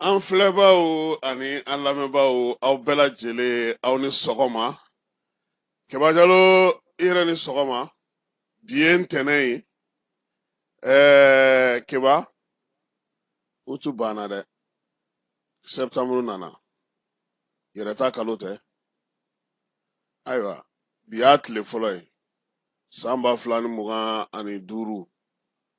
An filɛbaaw ani an lamɛnbaaw, aw bɛɛ lajɛlen, aw ni sɔgɔma. Keba Jalo, i yɛrɛ ni sɔgɔma. Bi ye ntɛnɛn ye. Keba, utu banna dɛ, sɛptanburu nana, yɛrɛta kalo tɛ. Ayiwa, bi y'a tile fɔlɔ ye san 2025.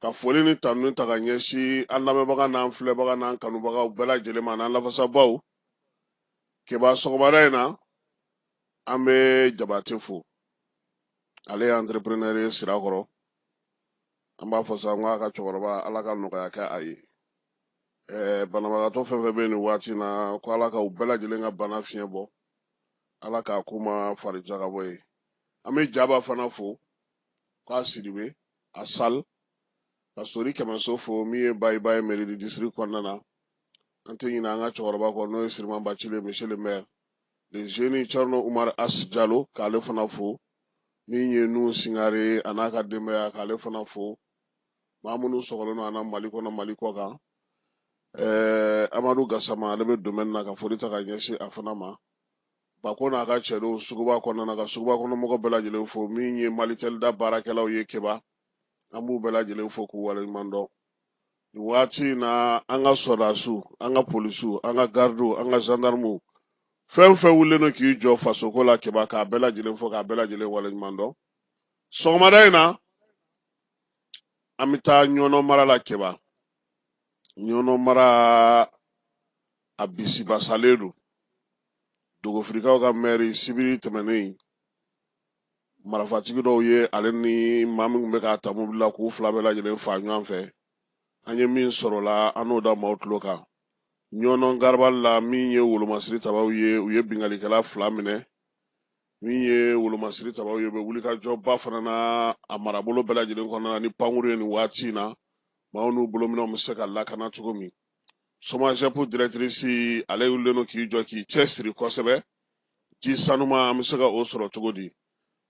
Ka foli ni tanuni ta ka ɲɛsin an lamɛnbaga n'an filɛbaga n'an kanubagaw bɛɛ lajɛlen ma, n'an lafasabaw. Keba, sɔgɔmada in na, an bɛ Jabate fo. Ale ye entrepreneur ye Sirakɔrɔ. An b'a fɔ sa n ko a ka cɛkɔrɔba, Ala ka nɔgɔya kɛ a ye. Banabagatɔ fɛn fɛn bɛ nin waati in na, ko Ala ka u bɛɛ lajɛlen ka bana fiɲɛ bɔ, Ala k'a k'u ma fari jagabɔ ye. An bɛ Jaba fana fo, k'a Sidibe a sal ka Sori Kɛmɛso fo, min ye Bayiba ye mairie du district kɔnɔna na. An tɛ ɲinɛ an ka cɛkɔrɔba kɔ, n'o ye Siriman Bacili, monsieur le maire, le jeune Thierno Umar As Jalo, k'ale fana fo. Min ye Nu Singare a n'a ka denbaya, k'ale fana fo. Maa minnu sɔgɔlen don an na Mali kɔnɔ, Mali kɔ kan, Amadu Gasama, ale bɛ domaine na, ka foli ta ka ɲɛsin a fana ma. Bako n'a ka cɛdenw suguba kɔnɔna na, ka suguba kɔnɔ mɔgɔ bɛɛ lajɛlen fo. Min ye Malitel da baarakɛlaw ye, Keba, an b'u bɛɛ lajɛlen fo k'u waleɲuman dɔn nin waati in na. An ka sɔrɔdasiw, an ka polisiw, an ka garidiw, an ka zandarmuw, fɛn fɛn wulilen don k'i jɔ fasoko la, Keba, k'a bɛɛ lajɛlen fo k'a bɛɛ lajɛlen waleɲuman dɔn. Sɔgɔmada in na, an bɛ taa Ɲɔnɔ mara la. Keba, Ɲɔnɔ mara a bisibasalen don. Dogofirikaw ka mɛri, sibiri tɛmɛnen, marifatigi dɔw ye ale ni maa min tun bɛ k'a ta mobili la, k'u fila bɛɛ lajɛlen faa ɲɔgɔn fɛ. An ye min sɔrɔ la, an n'o da maaw tulo kan. Ɲɔnɔ garabali la, min ye wolomasiri tabaw ye, u ye binkalikɛla fila minɛ. Min ye wolomasiri tabaw ye, u bɛ wulikajɔba fana na a marabolo bɛɛ lajɛlen kɔnɔna na ni pankuru ye nin waati in na, maaw n'u bolominɛnw bɛ se ka lakana cogo min. SOMAGEP directrice, ale wulilen don k'i jɔ k'i cɛsiri kosɛbɛ. Ji sanuma, an bɛ se ka o sɔrɔ cogo di?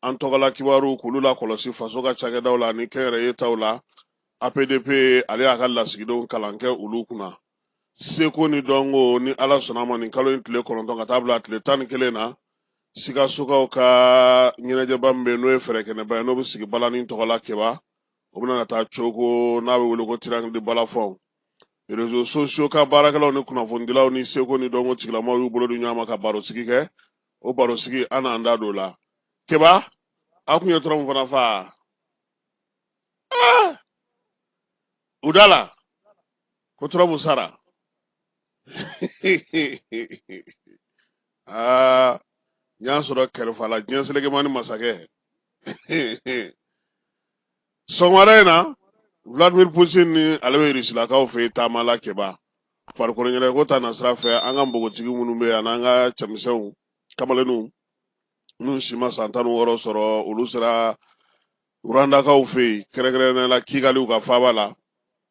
An tɔgɔla kibaru, k'olu lakɔlɔsi faso ka cakɛdaw la ani kɛnyɛrɛye taw la. APDP, ale y'a ka lasigidenw kalan kɛ olu kunna. Seko ni dɔnko, ni Ala sɔnna ma, nin kalo in tile 9 ka taa bila tile 11 na, Sikasokaw ka ɲɛnajɛba min bɛ yen, n'o ye fɛrɛkɛnɛba ye, n'o bɛ sigi balani tɔgɔ la, Keba, o bɛna taa coko, n'a bɛ wele ko Triangle de Balafon. Réseaux sociaux ka baarakɛlaw ni kunnafonidilaw ni seko ni dɔnko tigilamaw y'u bolo di ɲɔgɔn ma ka barosigi kɛ. O barosigi, an n'an da don o la. Keba, aw kun ye Trump fana faa u da la ko Trump sara. Aa, n y'a sɔrɔ kɛrɛfɛ la, diɲɛ selekemani masakɛ. Sɔgɔmada in na, Vladimir Poutine ni ale bɛ Rusilakaw fɛ yen taama la. Keba, farikolo ɲɛnajɛko ta nasira fɛ, an ka npogotigi minnu bɛ yen, an'an ka cɛmisɛnw, kamalenninw minnu si ma san 16 sɔrɔ, olu sera Rwandakaw fɛ yen, kɛrɛnkɛrɛnnenya la Kigali, u ka faaba la.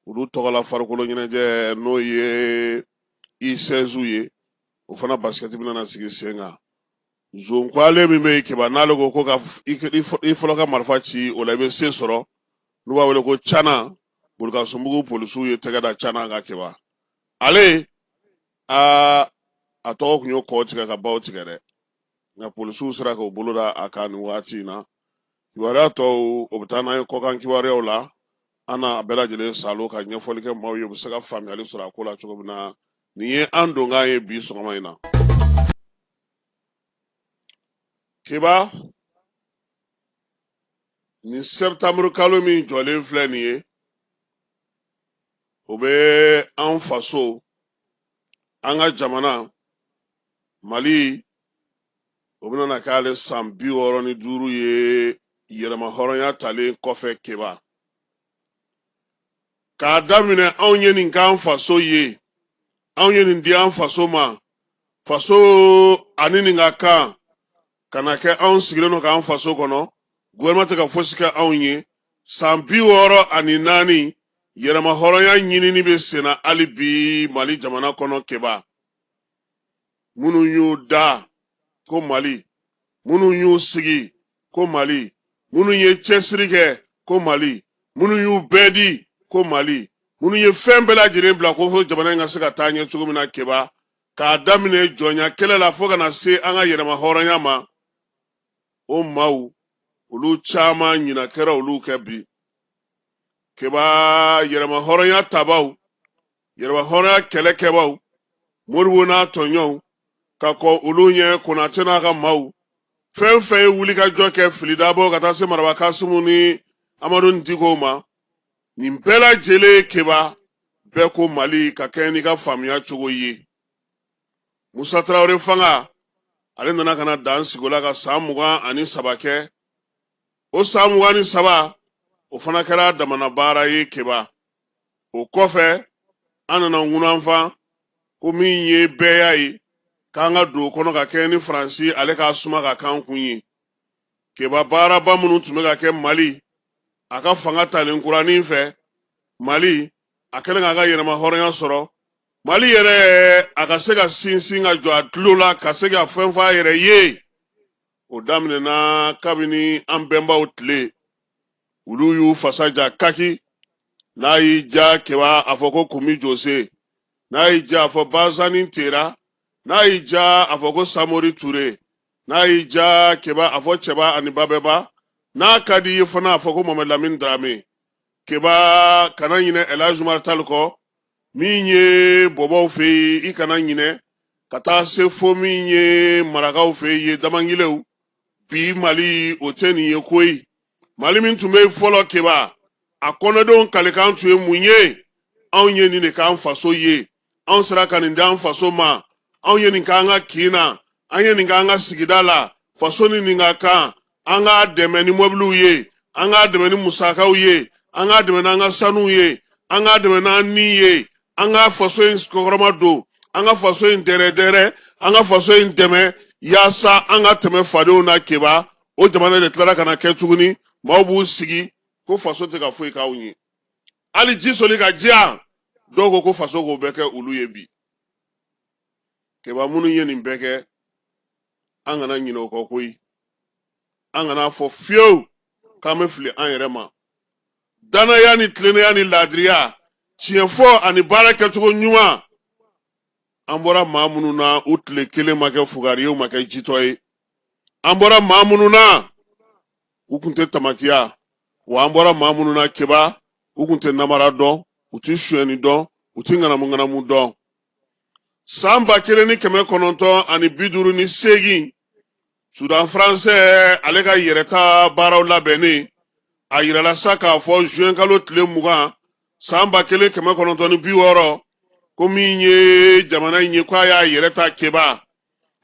Olu tɔgɔla farikolo ɲɛnajɛ, n'o ye U16 ye, o fana basikɛti bɛna na sigi sen kan. Zonkwale min bɛ yen, Keba, n'ale ko ko ka i fɔlɔ ka marifa ci, o la i bɛ se sɔrɔ, n'u b'a wele ko Cana, Bulukasunbugu polisiw ye tɛgɛ da Cana kan. Keba, ale aa, a tɔgɔ tun y'o kɔ tigɛ ka baw tigɛ dɛ, nka polisiw sera k'o bolo da a kan nin waati in na. Kibaruya tɔw, o bɛ taa n'an ye kɔkan kibaruyaw la. An n'a bɛɛ lajɛlen salo ka ɲɛfɔli kɛ maaw ye, u bɛ se ka faamuyali sɔrɔ a ko la cogo min na. Nin ye an donkan ye bi sɔgɔma in na. Keba, nin septembre kalo min jɔlen filɛ nin ye, o bɛ an faso, an ka jamana Mali, o bɛna na k'ale san 65 ye yɛrɛmahɔrɔnya talen kɔfɛ. Keba, k'a daminɛ anw ye nin k'an faso ye, anw ye nin di an faso ma, faso ani nin ka kan ka na kɛ anw sigilen don k'an faso kɔnɔ, gouvernement tɛ ka fosi kɛ anw ye. San 64, yɛrɛmahɔrɔnya ɲinini bɛ senna hali bi Mali jamana kɔnɔ. Keba, minnu y'u da ko Mali, minnu y'u sigi ko Mali, minnu ye cɛsiri kɛ ko Mali, minnu y'u bɛɛ di ko Mali, Minnu ye fɛn bɛɛ lajɛlen bila ko fo jamana in ka se ka taa ɲɛ cogo min na Keba, k'a daminɛ jɔnya kɛlɛ la fo ka na se an ka yɛrɛma hɔrɔnya ma, o maaw olu caman ɲina kɛra olu kɔ bi. Keba, yɛrɛma hɔrɔnya tabaw, yɛrɛma hɔrɔnya kɛlɛkɛbaw, Modibo n'a tɔɲɔgɔnw, ka kɔn olu ɲɛ Konate n'a ka maaw, fɛn fɛn ye wulikajɔ kɛ Fily Dabo ka taa se Maraba Kasimu ni Amadu Dikow ma, nin bɛɛ lajɛlen Keba, bɛɛ ko Mali ka kɛɲɛ n'i ka faamuya cogo ye. Musa Tarawele fanga, ale nana ka na dan sigi o la ka san 23 kɛ. O san 23, o fana kɛra damana baara ye Keba. O kɔfɛ an nana ŋunanfan ko min ye bɛɛya ye, k'an ka don o kɔnɔ ka kɛɲɛ ni Faransi ale k'a suma ka k'an kun ye. Keba, baaraba minnu tun bɛ ka kɛ Mali a ka fanga talen kuranin fɛ, Mali a kɛlen k'a ka yɛrɛma hɔrɔnya sɔrɔ, Mali yɛrɛ a ka se ka sinsin ka jɔ a tulo la, ka se ka fɛn fɔ a yɛrɛ ye, o daminɛna kabini an bɛnbaw tile. Olu y'u fasa ja kaki. N'a y'i ja Keba, a fɔ ko Kumi Jose, n'a y'i ja a fɔ Bazani Tera, n'a y'i ja a fɔ ko Samori Ture, n'a y'i ja Keba a fɔ Cɛba ani Babɛba, n'a ka di i ye fana a fɔ ko Mohamed Lamine Darame. Keba, kana ɲinɛ Elhaji Umar Tall kɔ, min ye bɔbɔw fɛ yen, i kana ɲinɛ ka taa se fo min ye marakaw fɛ yen, damangilew. Bi Mali o tɛ nin ye koyi. Mali min tun bɛ yen fɔlɔ Keba, a kɔnɔdenw kalikan tun ye mun ye? Anw ye nin de k'an faso ye, anw sera ka nin d'an faso ma, anw ye nin k'an ka kin na, an ye nin k'an ka sigida la, faso ni nin ka kan, an k'a dɛmɛ ni mɔbiliw ye, an k'a dɛmɛ ni musakaw ye, an k'a dɛmɛ n'an ka sanuw ye, an k'a dɛmɛ n'an ni ye, an ka faso in kɔkɔrɔma don, an ka faso in dɛrɛdɛrɛ, an ka faso in dɛmɛ yaasa an ka tɛmɛ fadenw na. Keba, o jamana de tilara ka na kɛ tuguni, maaw b'u sigi ko faso tɛ ka foyi k'anw ye, hali ji soli ka diya, dɔw ko ko faso k'o bɛɛ kɛ olu ye. Bi Keba, minnu ye nin bɛɛ kɛ, an kana ɲinɛ o kɔ koyi. An kana fɔ fiyewu k'an bɛ fili an yɛrɛ ma. Danaya ni tilennenya ni laadiriya, tiɲɛfɔ ani baara kɛcogo ɲuman, an bɔra maa minnu na, u tile kelen ma kɛ fugari ye, u ma kɛ jitɔ ye. An bɔra maa minnu na, u kun tɛ tamakiya wa. An bɔra maa minnu na Keba, u kun tɛ namara dɔn, u tɛ sonyɛni dɔn, u tɛ ŋanamu ŋanamu dɔn. San 1958, Sudan faransɛ ale ka yɛrɛta baaraw labɛnnen, a yirala sa k'a fɔ juin kalo tile 20 san 1960 ko min ye jamana in ye, k'a y'a yɛrɛ ta. Keba,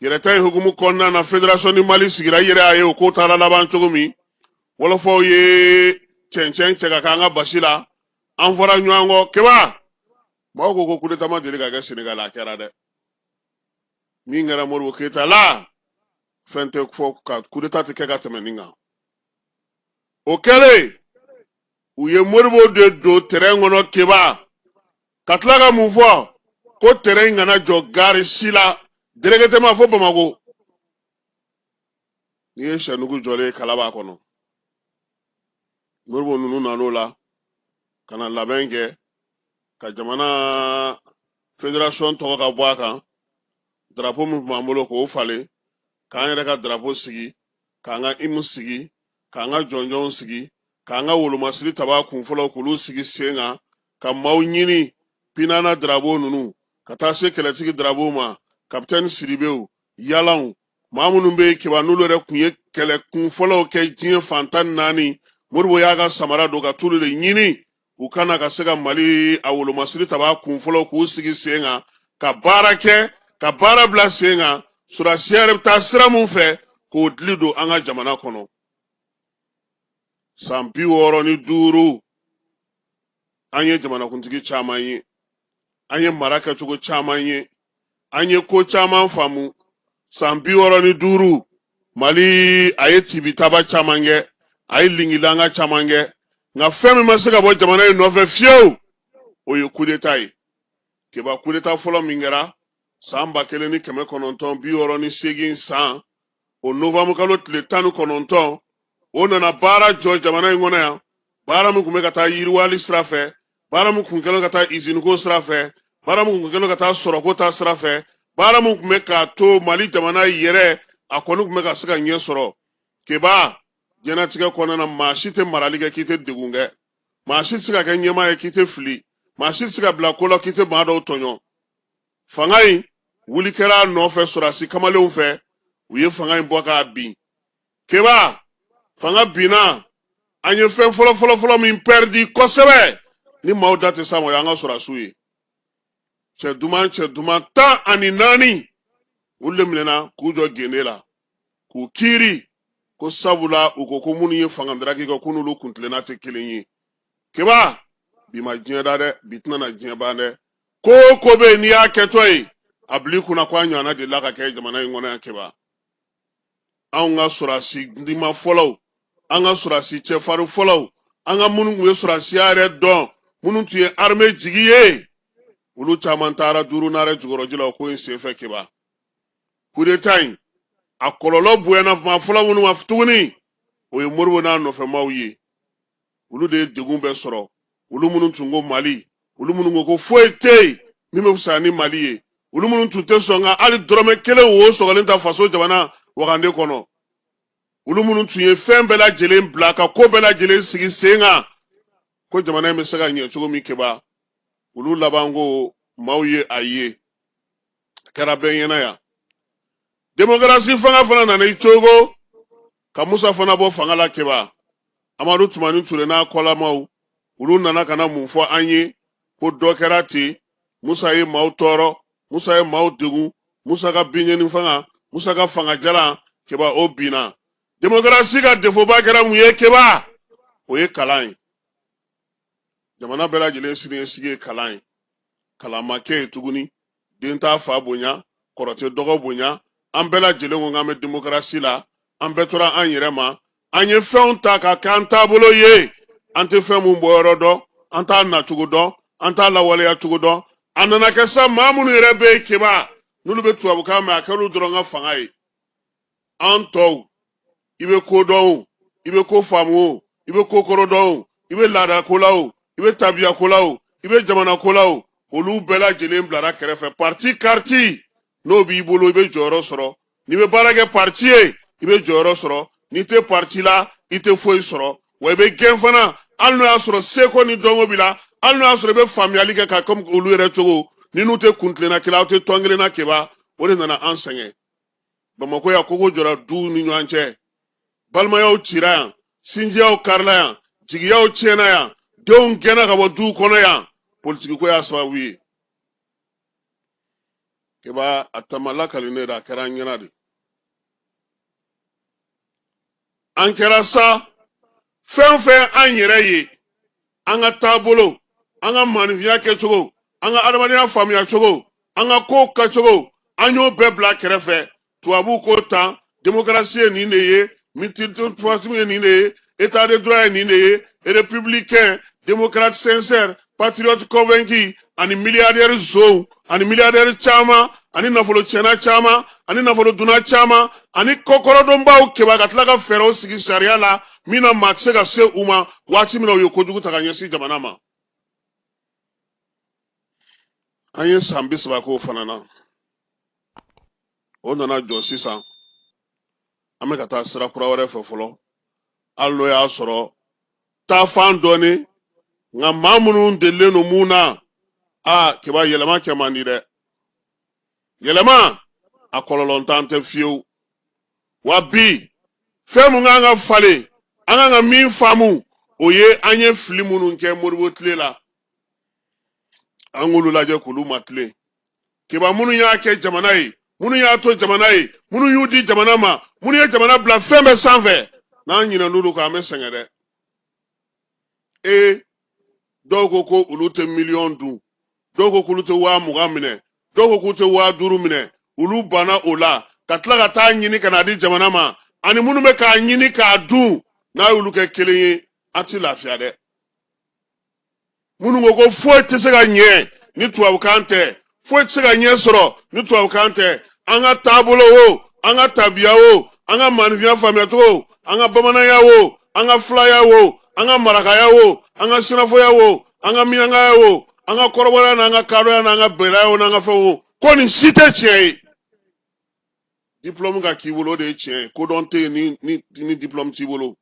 yɛrɛta in hukumu kɔnɔna na, Fédération du Mali sigira. I yɛrɛ y'a ye o ko taara laban cogo min. Wɔlɔfɔw ye cɛncɛn cɛ ka k'an ka basi la, an fɔra ɲɔgɔn kɔ. Keba, maaw ko ko kudeta ma deli ka kɛ Senegal, a kɛra dɛ. Min kɛra Modibo Keyita la, fɛn tɛ fɔ ka kudeta tɛ kɛ ka tɛmɛ nin kan. O kɛlen, u ye Modibo de don tɛrɛn kɔnɔ Keba, ka tila ka mun fɔ? Ko tɛrɛn in kana jɔ gari si la directement fo Bamakɔ. N'i ye sɛnugu jɔlen ye, kala b'a kɔnɔ. Modibo ninnu nan'o la ka na labɛn kɛ ka jamana fédération tɔgɔ ka bɔ a kan, drapeau min tun b'an bolo k'o falen, k'an yɛrɛ ka drapeau sigi, k'an ka hymne sigi, k'an ka jɔnjɔnw sigi, k'an ka wolomasiri taba kun fɔlɔ k'olu sigi sen kan, ka maaw ɲini, Pinana Darabo ninnu, ka taa se kɛlɛtigi Darabo ma, kapitɛni Sidibew, yalanw, maa minnu bɛ yen Keba, n'olu yɛrɛ tun ye kɛlɛ kun fɔlɔw kɛ diɲɛ fan 14. Modibo y'a ka samara don ka t'olu de ɲini u kana ka se ka Mali a wolomasiri taba kun fɔlɔ k'u sigi sen kan, ka baara kɛ, ka baara bila sen kan, sɔrɔdasiya yɛrɛ bɛ taa sira min fɛ k'o dili don an ka jamana kɔnɔ. San 65, an ye jamanakuntigi caman ye, an ye mara kɛcogo caman ye, an ye ko caman faamu. San 65, Mali a ye tibitaba caman kɛ, a ye lingilanga caman kɛ, nka fɛn min ma se ka bɔ jamana in nɔfɛ fiyewu, o ye kudeta ye. Keba, kudeta fɔlɔ min kɛra san 1968 san, o novembre kalo tile 19, o nana baara jɔ jamana in kɔnɔ yan, baara min tun bɛ ka taa yiriwali sira fɛ. Baara min kun kɛlen ka taa iziniko sira fɛ, baara min kun kɛlen ka taa sɔrɔko ta sira fɛ, baara min kun bɛ k'a to Mali jamana yɛrɛ a kɔni kun bɛ ka se ka ɲɛ sɔrɔ. Keba, diɲɛnatigɛ kɔnɔna na, maa si tɛ marali kɛ k'i tɛ degun kɛ, maa si tɛ se ka kɛ ɲɛmaa ye k'i tɛ fili, maa si tɛ se ka bila ko la k'i tɛ maa dɔw tɔɲɔ. Fanga in wuli kɛra a nɔfɛ sɔrɔdasi kamalenw fɛ, u ye fanga in bɔ k'a bin. Keba, fanga binna, an ye fɛn fɔlɔ fɔlɔ fɔlɔ min pɛridi kosɛbɛ ni maaw da tɛ s'a ma, o y'an ka sɔrɔdasiw ye. Cɛ duman, cɛ duman 14, olu de minɛna k'u jɔ gende la k'u kiiri, ko sabula u ko ko minnu ye fanga daraki kɛ, ko n'olu kuntilenna tɛ kelen ye. Keba, bi ma diɲɛ da dɛ, bi tɛna na diɲɛ ban dɛ. Ko o ko bɛ yen n'i y'a kɛtɔ ye, a bil'i kunna ko a ɲɔgɔnna delila ka kɛ jamana in kɔnɔ yan. Keba, anw ka sɔrɔdasi dima fɔlɔw, an ka sɔrɔdasi cɛfarin fɔlɔw, an ka minnu tun ye sɔrɔdasiya yɛrɛ dɔn, minnu tun ye armée jigi ye, olu caman taara duuru naare jukɔrɔji la o ko in senfɛ. Keba, coup d'état in a kɔlɔlɔ bonyana maa fɔlɔ minnu ma tuguni, o ye Modibo n'a nɔfɛmaw ye. Olu de ye degun bɛɛ sɔrɔ, olu minnu tun ko Mali, olu minnu ko ko foyi tɛ yen min bɛ fisaya ni Mali ye, olu minnu tun tɛ sɔn ka hali dɔrɔmɛ kelen wo sɔgɔlen ta faso jamana wagande kɔnɔ, olu minnu tun ye fɛn bɛɛ lajɛlen bila ka ko bɛɛ lajɛlen sigi sen kan ko jamana in bɛ se ka ɲɛ cogo min. Keba, olu laban ko maaw ye a ye, a kɛra bɛɛ ɲɛna yan. Demokarasi fanga fana nana i cogo ka Musa fana bɔ fanga la. Keba, Amadu Tumani Ture n'a kɔlamaw, olu nana ka na mun fɔ an ye? Ko dɔ kɛra ten, Musa ye maaw tɔɔrɔ, Musa ye maaw degun, Musa ka biɲɛni fanga, Musa ka fanga jalan. Keba, o binna. Demokarasi ka defoba kɛra mun ye? Keba, o ye kalan ye. Jamana bɛɛ lajɛlen siniɲɛsigi ye kalan ye. Kalan ma kɛ yen tuguni, den t'a fa bonya, kɔrɔ tɛ dɔgɔ bonya. An bɛɛ lajɛlen ko k'an bɛ demokarasi la, an bɛɛ tora an yɛrɛ ma. An ye fɛnw ta ka k'an taabolo ye, an tɛ fɛn mun bɔyɔrɔ dɔn, an t'a nacogo dɔn, an t'a lawaleya cogo dɔn. A nana kɛ sa, maa minnu yɛrɛ bɛ yen, Keba, n'olu bɛ tubabukan mɛn, a kɛr'olu dɔrɔn ka fanga ye. An tɔw, i bɛ ko dɔn o, i bɛ ko faamu o, i bɛ ko kɔrɔ dɔn o, i bɛ laada ko la o, i bɛ tabiya ko la o, i bɛ jamana ko la o, olu bɛɛ lajɛlen bilara kɛrɛfɛ. Parti carte n'o b'i bolo, i bɛ jɔyɔrɔ sɔrɔ. N'i bɛ baara kɛ parti ye, i bɛ jɔyɔrɔ sɔrɔ. N'i tɛ parti la, i tɛ foyi sɔrɔ, wa i bɛ gɛn fana, hali n'o y'a sɔrɔ seko ni dɔnko b'i la, hali n'o y'a sɔrɔ i bɛ faamuyali kɛ ka komi olu yɛrɛ cogo. Ni n'u tɛ kuntilenna kelen, aw tɛ tɔn kelen na. Keba, o de nana an sɛgɛn Bamakɔ yan. Kogo jɔra duw ni ɲɔgɔn cɛ, balimayaw cira yan, sinjiyaw karila yan, jigiyaw tiɲɛna yan, denw gɛnna ka bɔ duw kɔnɔ yan. Politikiko y'a sababu ye. Keba, a tama lakali ne da, a kɛra an ɲɛna de. An kɛra sa fɛn fɛn an yɛrɛ ye, an ka taabolo, an ka maanifinya kɛcogo, an ka adamadenya faamuya cogo, an ka kow kɛcogo, an y'o bɛɛ bila kɛrɛfɛ. Tubabuw ko tan, demokarasi ye nin de ye, multipartisme ye nin de ye, état de droit ye nin de ye, républicain, démocrate sincère, patriote convaincu, ani milliardaire zonw, ani milliardaire caman, ani nafolo tiɲɛna caman, ani nafolo dunna caman, ani kɔkɔrɔdonbaw. Keba, ka tila ka fɛɛrɛw sigi sariya la min na maa tɛ se ka se u ma waati min na u ye kojugu ta ka ɲɛsin jamana ma. An ye san 30 k'o fana na, o nana jɔ. Sisan an bɛ ka taa sira kura wɛrɛ fɛ fɔlɔ, hali n'o y'a sɔrɔ taafan dɔɔni, nka maa minnu delilen don mun na, aa Keba, yɛlɛma kɛ man di dɛ. Yɛlɛma a kɔlɔlɔntan tɛ fiyewu. Wa bi, fɛn mun kan ka falen, an kan ka min faamu, o ye an ye fili minnu kɛ Modibo tile la, an k'olu lajɛ k'olu matilen. Keba, minnu y'a kɛ jamana ye, minnu y'a to jamana ye, minnu y'u di jamana ma, minnu ye jamana bila fɛn bɛɛ sanfɛ, n'an ɲinɛn'olu kɔ, an bɛ sɛgɛn dɛ. Ee, dɔw ko ko olu tɛ miliyɔn dun, dɔw ko k'olu tɛ 20,000 minɛ, dɔw ko k'u tɛ 5,000 minɛ. Olu banna o la ka tila ka taa ɲini ka n'a di jamana ma. Ani minnu bɛ k'a ɲini k'a dun, n'a y'olu kɛ kelen ye, an ti lafiya dɛ. Minnu ko ko foyi tɛ se ka ɲɛ ni tubabukan tɛ, foyi tɛ se ka ɲɛ sɔrɔ ni tubabukan tɛ, an ka taabolo o, an ka tabiya o, an ka maanifinya faamuyacogo, an ka bamananya o, an ka filaya o, an ka marakaya o, an ka sinafɔya o, An ka miyankaya o, an ka kɔrɔbɔrɔya n'an ka kadɔya n'an ka bɛlaya o, n'an ka fɛnw o, ko nin si tɛ tiɲɛ ye. Diplôme ka k'i bolo, o de ye tiɲɛ ye. Kodɔn tɛ yen ni diplôme t'i bolo,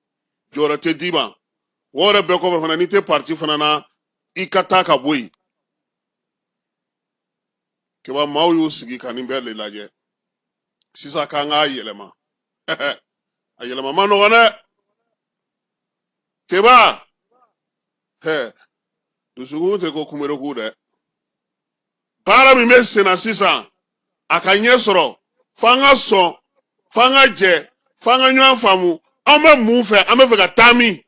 jɔyɔrɔ tɛ d'i ma. O yɛrɛ bɛɛ kɔfɛ fana, n'i tɛ parti fana na, i ka taa ka bɔ yen. Keba, maaw y'u sigi ka nin bɛɛ de lajɛ sisan k'an k'a yɛlɛma. A yɛlɛma man nɔgɔn dɛ, Keba. Hɛ, dusukun tɛ ko kunberekun dɛ. Baara min bɛ sen na sisan, a ka ɲɛ sɔrɔ, f'an ka sɔn, f'an ka jɛ, f'an ka ɲɔgɔn faamu. An bɛ mun fɛ? An bɛ fɛ ka taa min?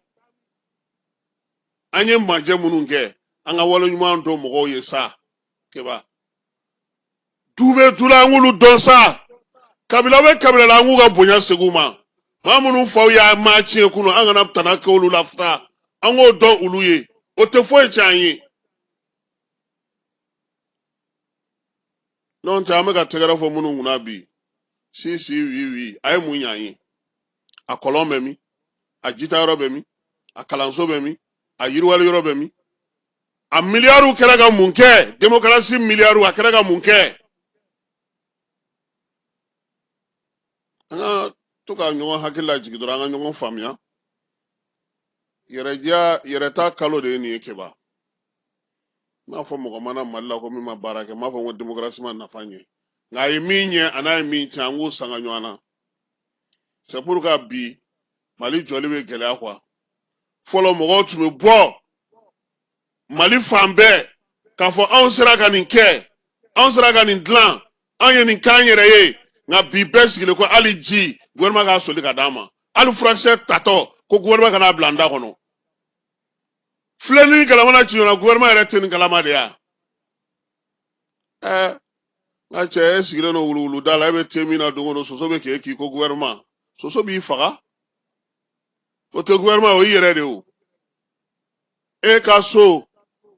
An ye majɛ minnu kɛ, an ka wale ɲuman dɔn mɔgɔw ye sa. Keba, du bɛ du la, an k'olu dɔn sa. Kabila bɛ kabila la, an k'u ka bonya segin u ma. Maa minnu faw y'a maa tiɲɛ kunun, an kana tana kɛ olu la sa, an k'o dɔn olu ye. O tɛ foyi tiɲɛ an ye. N'o tɛ, an bɛ ka tɛgɛrɛ fɔ minnu kunna bi, si si wi wi, a ye mun ɲɛ an ye? A kɔlɔn bɛ min? A jitayɔrɔ bɛ min? A kalanso bɛ min? A yiriwali yɔrɔ bɛ min? A miliyariw kɛra ka mun kɛ? Demokarasi miliyariw, a kɛra ka mun kɛ? An ka to ka ɲɔgɔn hakili lajigin dɔrɔn, an ka ɲɔgɔn faamuya. Yɛrɛdiya, yɛrɛta kalo de ye nin ye. Keba, n m'a fɔ mɔgɔ mana Mali la ko min ma baara kɛ, n m'a fɔ ko demokarasi ma nafa ɲɛ, nka a ye min ɲɛ a n'a ye min tiɲɛ, an k'u sanga ɲɔgɔn na. C'est pourquoi bi Mali jɔli bɛ gɛlɛya quoi. Fɔlɔ mɔgɔw tun bɛ bɔ Mali fan bɛɛ k'a fɔ anw sera ka nin kɛ, anw sera ka nin dilan, anw ye nin k'an yɛrɛ ye. Nka bi bɛɛ sigilen ko hali ji, gouvernement k'a soli ka d'an ma, hali furakisɛ tatɔ ko gouvernement kana bila an da kɔnɔ. Filɛ ni galama na ci ɲɔgɔn na, gouvernement yɛrɛ tɛ nin kalama de ya. Ɛɛ, n ka cɛ, e sigilen don wuluwulu da la, e bɛ te min na don o don, soso bɛ k'e k'i ko gouvernement, soso b'i faga. O tɛ gouvernement, o y'i yɛrɛ de ye o. E ka so,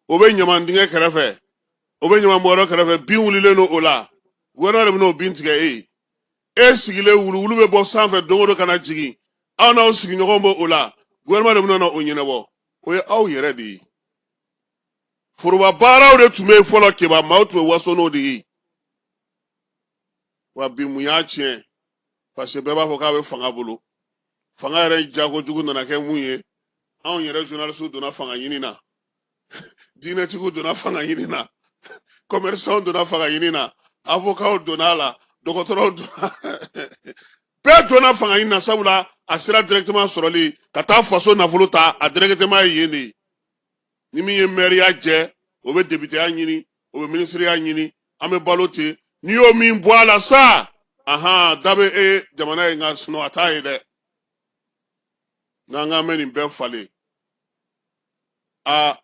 o bɛ ɲaman dingɛ kɛrɛfɛ, o bɛ ɲaman bɔyɔrɔ kɛrɛfɛ, bin wulilen don o la, gouvernement de bɛna o bin tigɛ e ye. E sigilen, wuluwulu bɛ bɔ sanfɛ don o don ka na jigin, aw n'aw sigiɲɔgɔnw bɛ o la, gouvernement de bɛna o ɲɛnabɔ. O ye aw yɛrɛ de ye. Foroba baaraw de tun bɛ yen fɔlɔ, Keba, maaw tun bɛ waso n'o de ye. Wa bi, mun y'a tiɲɛ? Parce que bɛɛ b'a fɔ k'a bɛ fanga bolo. Fanga yɛrɛ jagojugu nana kɛ mun ye? Anw yɛrɛ journaliste donna fanga ɲini na, diinɛtigiw donna fanga ɲini na, commerçants donna fanga ɲini na, avocats donna a la, dɔgɔtɔrɔw donna, bɛɛ donna fanga ɲini na. Sabula a sera directement sɔrɔli ka taa faso nafolo ta, a directement ye yen de ye. Ni min ye mɛriya jɛ, o bɛ depiteya ɲini, o bɛ minisiriya ɲini. An bɛ balo ten. N'i y'o min bɔ a la sa, ahan, da bɛ e jamana ye, nka sinɔn a t'a ye dɛ. N'an k'an bɛ nin bɛɛ falen, aa,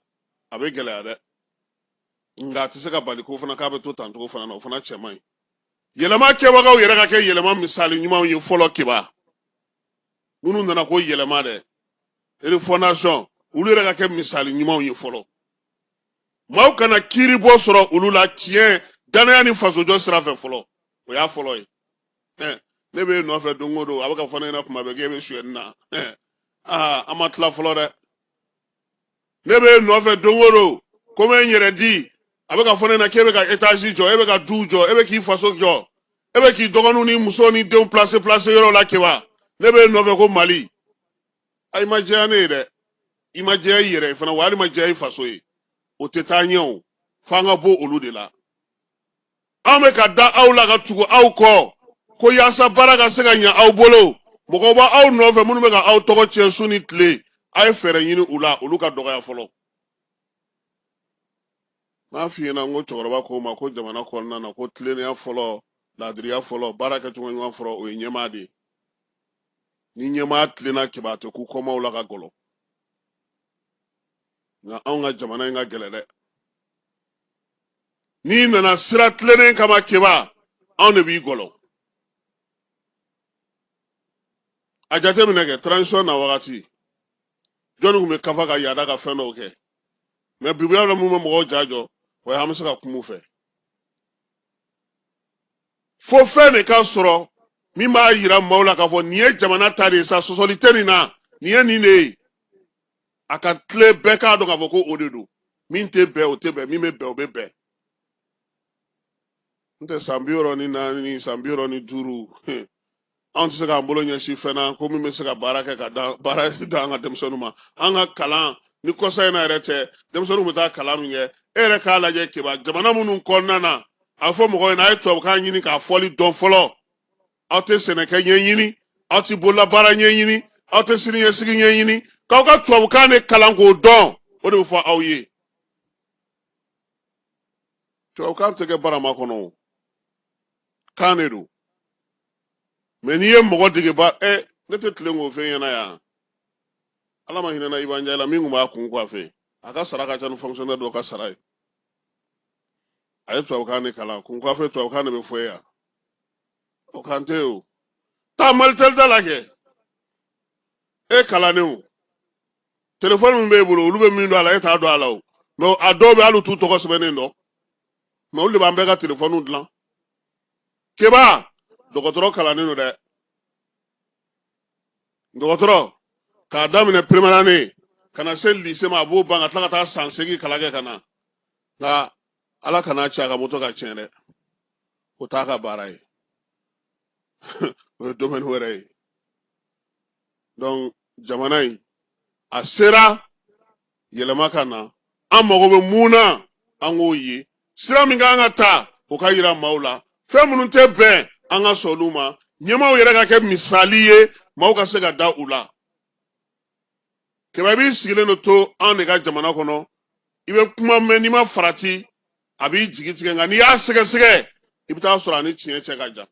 a bɛ gɛlɛya dɛ. Nka a tɛ se ka bali ko fana k'a bɛ to tan cogo fana na, o fana cɛ man ɲi. Yɛlɛma kɛbagaw yɛrɛ ka kɛ yɛlɛma misali ɲumanw ye fɔlɔ. Keba, minnu nana ko yɛlɛma dɛ, refondation, olu yɛrɛ ka kɛ misali ɲumanw ye fɔlɔ. Maaw kana kiiri bɔ sɔrɔ olu la tiɲɛ, danaya ni fasojɔ sira fɛ fɔlɔ. O y'a fɔlɔ ye. Ne b'e nɔfɛ don o don, a bɛ ka fɔ ne ɲɛna kuma bɛɛ k'e bɛ suyɛni na. Aa, an ma tila fɔlɔ dɛ. Ne b'e nɔfɛ don o don ko n bɛ n yɛrɛ di, a bɛ ka fɔ ne ɲɛna k'e bɛ ka étage jɔ, e bɛ ka duw jɔ, e bɛ k'i faso jɔ, e bɛ k'i dɔgɔninw ni musow ni denw place place yɔrɔ la. Keba, ne b'e nɔfɛ ko Mali. A, i ma jɛya ne ye dɛ, i ma jɛya i yɛrɛ ye fana, wa hali ma jɛya i faso ye. O tɛ taa ɲɛ o, f'an ka bɔ olu de la. An bɛ ka da aw la ka tugu aw kɔ ko yaasa baara ka se ka ɲɛ aw bolo. Mɔgɔw b'aw nɔfɛ minnu bɛ ka aw tɔgɔ tiɲɛ su ni tile. A ye fɛɛrɛ ɲini u la, olu ka dɔgɔya fɔlɔ. N b'a f'i ɲɛna n ko cɛkɔrɔba ko ma ko jamana kɔnɔna na, ko tilennenya fɔlɔ, laadiriya fɔlɔ, baara kɛcogo ɲuman fɔlɔ, o ye ɲɛmaa de ye. Ni ɲɛmaa tilenna, Keba, a tɛ ku kɔmaw la ka gɔlɔ. Nka anw ka jamana in ka gɛlɛn dɛ. N'i nana sira tilennen kama, Keba, anw de b'i gɔlɔ. A jateminɛ kɛ, transition na wagati, jɔnni tun bɛ kafa ka yaada ka fɛn dɔw kɛ? Mɛ bi la, mun bɛ mɔgɔw ja jɔ, o ye an bɛ se ka kuma u fɛ. Fo fɛn de ka sɔrɔ min b'a yira maaw la k'a fɔ nin ye jamana ta de ye sa, sɔsɔli tɛ nin na, nin ye nin de ye. A ka tile, bɛɛ k'a dɔn k'a fɔ ko o de don. Min tɛ bɛn, o tɛ bɛn. Min bɛ bɛn, o bɛ bɛn. N tɛ san 64, san 65, anw tɛ se k'an bolo ɲɛsin fɛn na ko min bɛ se ka baara kɛ ka da baara d'an ka denmisɛnninw ma. An ka kalan ni kɔsa in na yɛrɛ tɛ, denmisɛnninw bɛ taa kalan min kɛ, e yɛrɛ k'a lajɛ Keba, jamana minnu kɔnɔna na a fɔ mɔgɔw ɲɛna, a ye tubabukan ɲini k'a fɔli dɔn fɔlɔ. Aw tɛ sɛnɛkɛ ɲɛɲini, aw tɛ bololabaara ɲɛɲini, aw tɛ siniɲɛsigi ɲɛɲini, k'aw ka tubabukan de kalan k'o dɔn, o de bɛ fɔ aw ye. Tubabukan tɛ kɛ barama kɔnɔ, o kan de don. Mɛ n'i ye mɔgɔ dege ba ɛ, ne tɛ tilen k'o fɛn ɲɛna yan. Ala ma hinɛna Iba Njayi la, min tun b'a kun coiffer, a ka sara ka ca ni fonctionnaire dɔ ka sara ye. A ye tubabukan de kalan, kun coiffer tubabukan de bɛ fɔ yan, o kan tɛ o. Taa Malitel da la kɛ, e kalannen o, telefɔni min b'e bolo, olu bɛ min dɔn a la, e t'a dɔn a la o. Mɛ a dɔw bɛ hali u t'u tɔgɔ sɛbɛnnen dɔn, mɛ olu de b'an bɛɛ ka telefɔniw dilan. Keba, dɔgɔtɔrɔ kalannen don dɛ, dɔgɔtɔrɔ k'a daminɛ première année ka na se lycée ma, a b'o ban ka tila ka taa san 8 kalan kɛ ka na. Nka Ala kana ci a ka moto ka tiɲɛ dɛ, o t'a ka baara ye, o ye domaine wɛrɛ ye. Donc jamana in a sera yɛlɛma ka na. An mago bɛ mun na, an k'o ye. Sira min kan ka ta, o ka yira maaw la. Fɛn minnu tɛ bɛn, an ka sɔn olu ma. Ɲɛmaaw yɛrɛ ka kɛ misali ye, maaw ka se ka da u la. Kɛmɛ b'i sigilen don to anw de ka jamana kɔnɔ, i bɛ kuma mɛn, n'i ma farati a b'i jigi tigɛ, nka n'i y'a sɛgɛsɛgɛ, i bɛ taa sɔrɔ a ni tiɲɛ cɛ ka jan,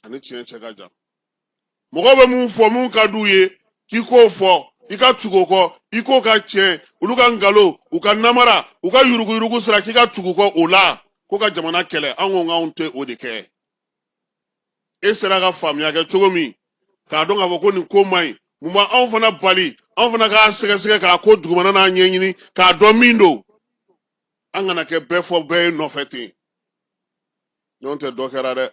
a ni tiɲɛ cɛ ka jan. Mɔgɔw bɛ mun fɔ, mun ka d'u ye k'i k'o fɔ, i ka tugu o kɔ, i k'o ka tiɲɛ, olu ka nkalon, u ka namara, u ka yuruguyurugu sira, k'i ka tugu kɔ o la ko ka jamana kɛlɛ. An ko k'anw tɛ o de kɛ. E sera ka faamuya kɛ cogo min k'a dɔn k'a fɔ ko nin ko man ɲi, mun b'anw fana bali anw fana k'a sɛgɛsɛgɛ, k'a ko dugumana n'a ɲɛɲini k'a dɔn min don? An kana kɛ bɛɛ fɔ bɛɛ ye nɔfɛ ten, n'o tɛ dɔ kɛra dɛ.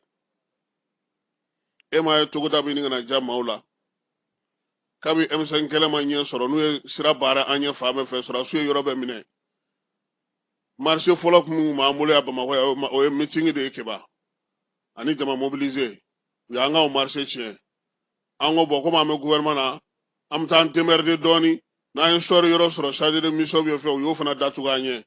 E m'a ye togoda bɛ ɲini ka na diya maaw la kabi M5 kɛlɛ ma ɲɛ sɔrɔ, n'u ye sira baara an ɲɛ fan bɛɛ fɛ, sɔrɔdasiw ye yɔrɔ bɛɛ minɛ. Marché fɔlɔ kun b'an bolo yan Bamakɔ yan, o ye meeting de ye Keba ani jama mobiliser. U y'an ka o marché tiɲɛ. An ko bɔn, komi an bɛ gouvernement na, an bɛ taa an démerder dɔɔni, n'an ye sɔɔri yɔrɔ sɔrɔ, chargé de mission bɛ fɛn, u y'o fana datugu an ɲɛ.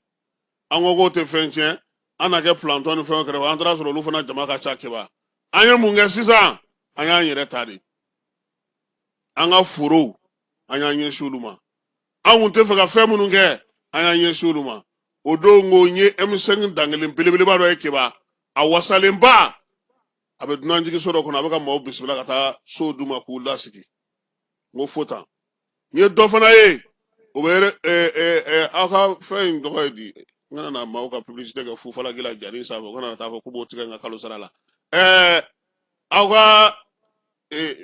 An ko k'o tɛ fɛn tiɲɛ, an na kɛ planton ni fɛnw kɛrɛfɛ. An taara sɔrɔ olu fana jama ka ca Keba. An ye mun kɛ sisan? An y'an yɛrɛ ta de, an ka forow, an y'an ɲɛsin olu ma. An kun tɛ fɛ ka fɛn minnu kɛ, an y'an ɲɛsin olu ma. O don ko n ye M5 dankelen belebeleba dɔ ye Keba, a wasalenba, a bɛ dunanjiginso dɔ kɔnɔ, a bɛ ka maaw bisimila ka taa sow d'u ma k'u lasigi. N ko fo tan. N ye dɔ fana ye, o bɛ aw ka fɛn in tɔgɔ ye di, n kana na maaw ka publicité kɛ fufalaki la jani sanfɛ, o kana na taa fɔ k'u b'o tigɛ n ka kalo sara la. Aw ka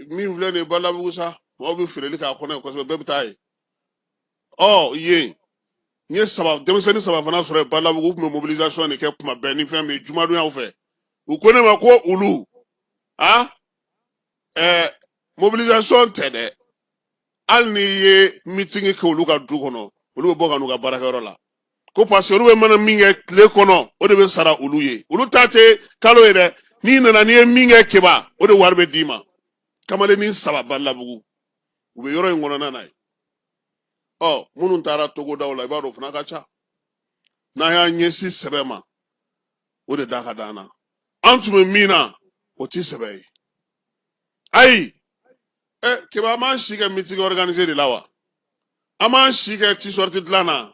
min filɛ nin ye Balabugu sa, maaw bɛ feereli k'a kɔnɔ yen kosɛbɛ, bɛɛ bɛ taa yen. Ɔ yen n ye saba, denmisɛnnin saba fana sɔrɔ yen Balabugu, u tun bɛ mobilisation de kɛ kuma bɛɛ ni fɛn bɛ jumadonyaw fɛ. U ko ne ma ko olu a mobilisation tɛ dɛ, hali n'i ye meeting kɛ olu ka du kɔnɔ, olu bɛ bɔ ka n'u ka baarakɛyɔrɔ la, ko parce que olu bɛ mana min kɛ tile kɔnɔ, o de bɛ sara olu ye. Olu ta tɛ kalo ye dɛ, n'i nana n'i ye min kɛ Keba, o de wari bɛ d'i ma. Kamalennin saba Balabugu, u bɛ yɔrɔ in kɔnɔna na yen. Ɔ minnu taara togodaw la, i b'a dɔn o fana ka ca. N'an y'an ɲɛsin sɛbɛ ma, o de da ka d'an na. An tun bɛ min na, o ti sɛbɛ ye. Ayi, ɛ Keba, an b'an si kɛ meeting organisé de la wa? An b'an si kɛ t-shirt dilan na?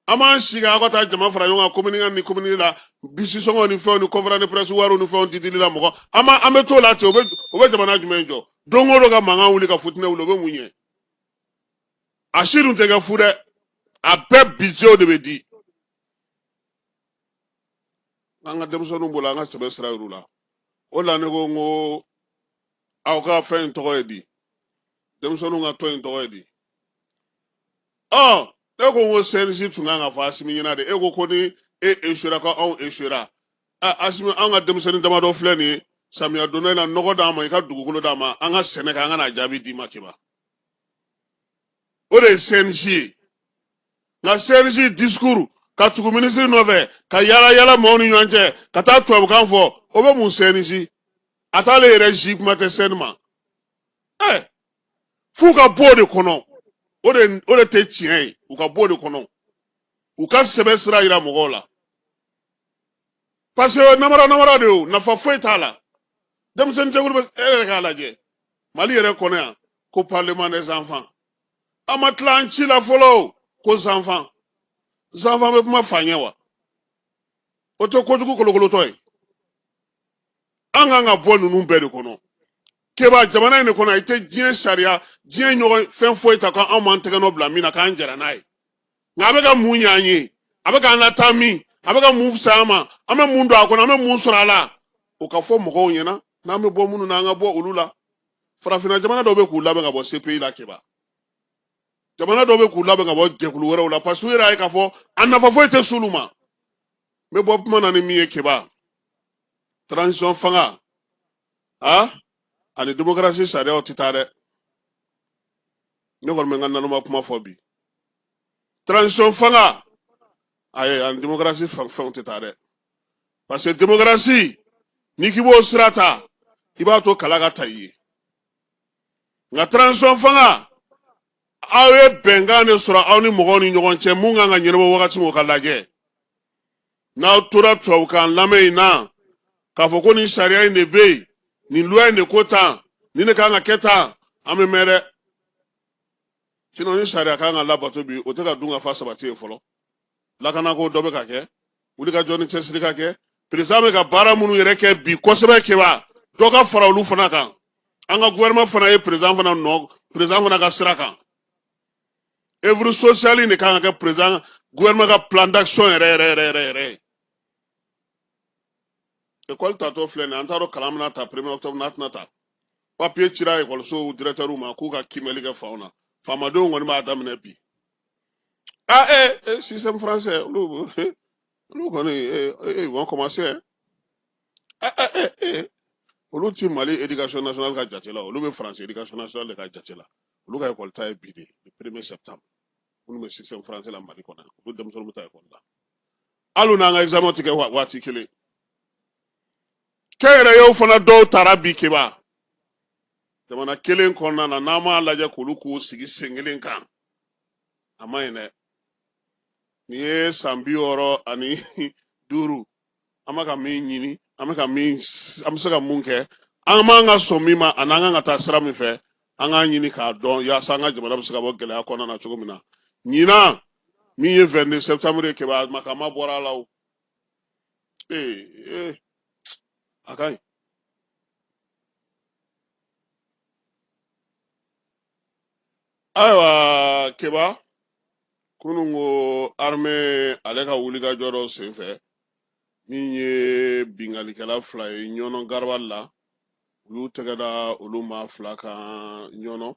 An b'an si kɛ aw ka taa jama fara ɲɔgɔn kan commune ni commune la, bisi sɔngɔ ni fɛnw ni conférence de presse wariw ni fɛnw didili la mɔgɔ? An b'a an bɛ t'o la ten, o bɛ jamana jumɛn jɔ? Don o don ka mankan wuli, ka futinɛ wuli, o bɛ mun ɲɛ? A si dun tɛ kɛ fu dɛ, a bɛɛ budget de bɛ di. An ka denmisɛnninw bolo, an ka sɛbɛ sira yir'u la. O la ne ko n ko aw ka fɛn in tɔgɔ ye di, denmisɛnninw ka tɔn in tɔgɔ ye di? Ɔ ne ko n ko CNJ tun kan ka fɔ Asimi ɲɛna de. E ko ko ni e échouera, ko anw échouera. Asimi, an ka denmisɛnnin damadɔ filɛ nin ye, samiya donda in na, nɔgɔ d'an ma, i ka dugukolo d'an ma, an ka sɛnɛ kɛ, an ka n'a jaabi d'i ma Keba. O de ye CNJ ye. Nka CNJ discours ka tugu minisiri nɔfɛ ka yala yala maaw ni ɲɔgɔn cɛ ka taa tubabukan fɔ, o bɛ mun CNJ? A t'ale yɛrɛ si kuma tɛ CENI ma. Ɛ f'u ka bɔ o de kɔnɔ, o de tɛ tiɲɛ ye. U ka bɔ o de kɔnɔ, u ka sɛbɛ sira yira mɔgɔw la, parce que namara namara de o, nafa foyi t'a la. Denmisɛnnin jɛkulu bɛ e yɛrɛ k'a lajɛ Mali yɛrɛ kɔnɔ yan ko parlement des enfants. An ma tila an ci la fɔlɔ ko zanfan zanfan bɛ kuma fa ɲɛ wa? O tɛ kojugu kolokolotɔ ye. An kan ka bɔ ninnu bɛɛ de kɔnɔ. Keba, jamana in de kɔnɔ, i tɛ diɲɛ sariya, diɲɛ ɲɔgɔn fɛn foyi ta k'anw m'an tɛgɛ nɔ bila min na k'an jɛra n'a ye. Nka a bɛ ka mun ɲɛ an ye? A bɛ k'an lataa min? A bɛ ka mun fisaya an ma? An bɛ mun don a kɔnɔ? An bɛ mun sɔrɔ a la? O ka fɔ mɔgɔw ɲɛna. N'an bɛ bɔ minnu na, an ka bɔ olu la. Farafinna jamana dɔw bɛ k'u labɛn ka bɔ CPI la. Keba, jamana dɔw bɛ k'u labɛn ka bɔ jɛkulu wɛrɛw la, parce que u yɛrɛ y'a ye k'a fɔ a nafa foyi tɛ s'olu ma. N bɛ bɔ kuma na ni min ye, Keba, transition fanga a ani démocratie sariyaw tɛ taa dɛ. Ne kɔni bɛ n ka naloma kuma fɔ bi. Transition fanga, ayi, ani démocratie fɛnw tɛ taa dɛ, parce que démocratie, n'i k'i b'o sira ta, i b'a to kala ka ta i ye. Nka transition fanga, aw ye bɛnkan de sɔrɔ aw ni mɔgɔw ni ɲɔgɔn cɛ, mun kan ka ɲɛnabɔ wagati min, o ka lajɛ. N'aw tora tubabukan lamɛn in na k'a fɔ ko nin sariya in de bɛ yen, nin loi in de ko tan, nin de kan ka kɛ tan, an bɛ mɛn dɛ. Sinon ni sariya kan ka labato bi, o tɛ ka dun ka fa sabati ye fɔlɔ. Lakanako dɔ bɛ ka kɛ, wulikajɔ ni cɛsiri ka kɛ. Président bɛ ka baara minnu yɛrɛ kɛ bi kosɛbɛ, Keba, dɔ ka fara olu fana kan. An ka gouvernement fana ye président fana nɔ, président fana ka sira kan. Œuvre sociale de kan ka kɛ président gouvernement ka plan d'action yɛrɛ yɛrɛ yɛrɛ yɛrɛ yɛrɛ ye. École tatɔ filɛ nin ye, an t'a dɔn kalan bɛna ta premier octobre n'a tɛna ta. Papier cira ekɔlisow directeur ma k'u ka kiimɛli kɛ fanw na. Faamadenw kɔni b'a daminɛ bi. Ah eh, eh système français, olu kɔni eh, ils vont commencer. Eh eh eh eh olu ti Mali éducation nationale ka jate la, olu bɛ France éducation nationale de ka jate la. Olu ka école ta ye bi de, le premier septembre. Minnu bɛ système français la Mali kɔnɔ, olu denmisɛnninw bɛ taa école la. Hali n'an ka examen ti kɛ waati kelen, kɛnyɛrɛyew fana dɔw taara bi. Keba, jamana kelen kɔnɔna na, n'an m'a lajɛ k'olu k'u sigi sen kelen kan, a ma ɲi dɛ. Nin ye san 65, an bɛ ka min ɲini, an bɛ ka min, an bɛ se ka mun kɛ, an man ka sɔn min ma, ani an kan ka taa sira min fɛ, an k'a ɲini k'a dɔn yaasa an ka jamana bɛ se ka bɔ gɛlɛya kɔnɔna na cogo min na. Ɲinan min ye 22 septembre ye, Keba, makama bɔra a la o. Ee ee, a ka ɲi. Ayiwa Keba, kunun ko armée ale ka wulikajɔ dɔ senfɛ, min ye binkannikɛla fila ye Ɲɔnɔ garabali la, u y'u tɛgɛ da olu maa fila kan Ɲɔnɔ.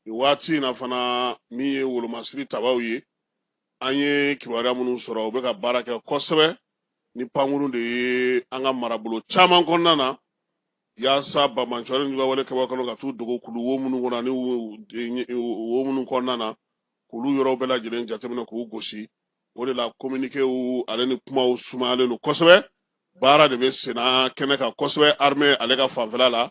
Nin waati in na fana, min ye wolomasiri tabaw ye, an ye kibaruya minnu sɔrɔ, u bɛ ka baara kɛ kosɛbɛ ni pankurun de ye an ka marabolo caman kɔnɔna na, yaasa banbaanciwale ni wale kɛbaw kɔnɔ ka t'u dogo kulu wo minnu kɔnɔ ani wo minnu kɔnɔna na, k'olu yɔrɔw bɛɛ lajɛlen jateminɛ k'u gosi. O de la communiquéw ale ni kumaw sumayalen don kosɛbɛ. Baara de bɛ senna kɛnɛ kan kosɛbɛ armée ale ka fanfɛla la.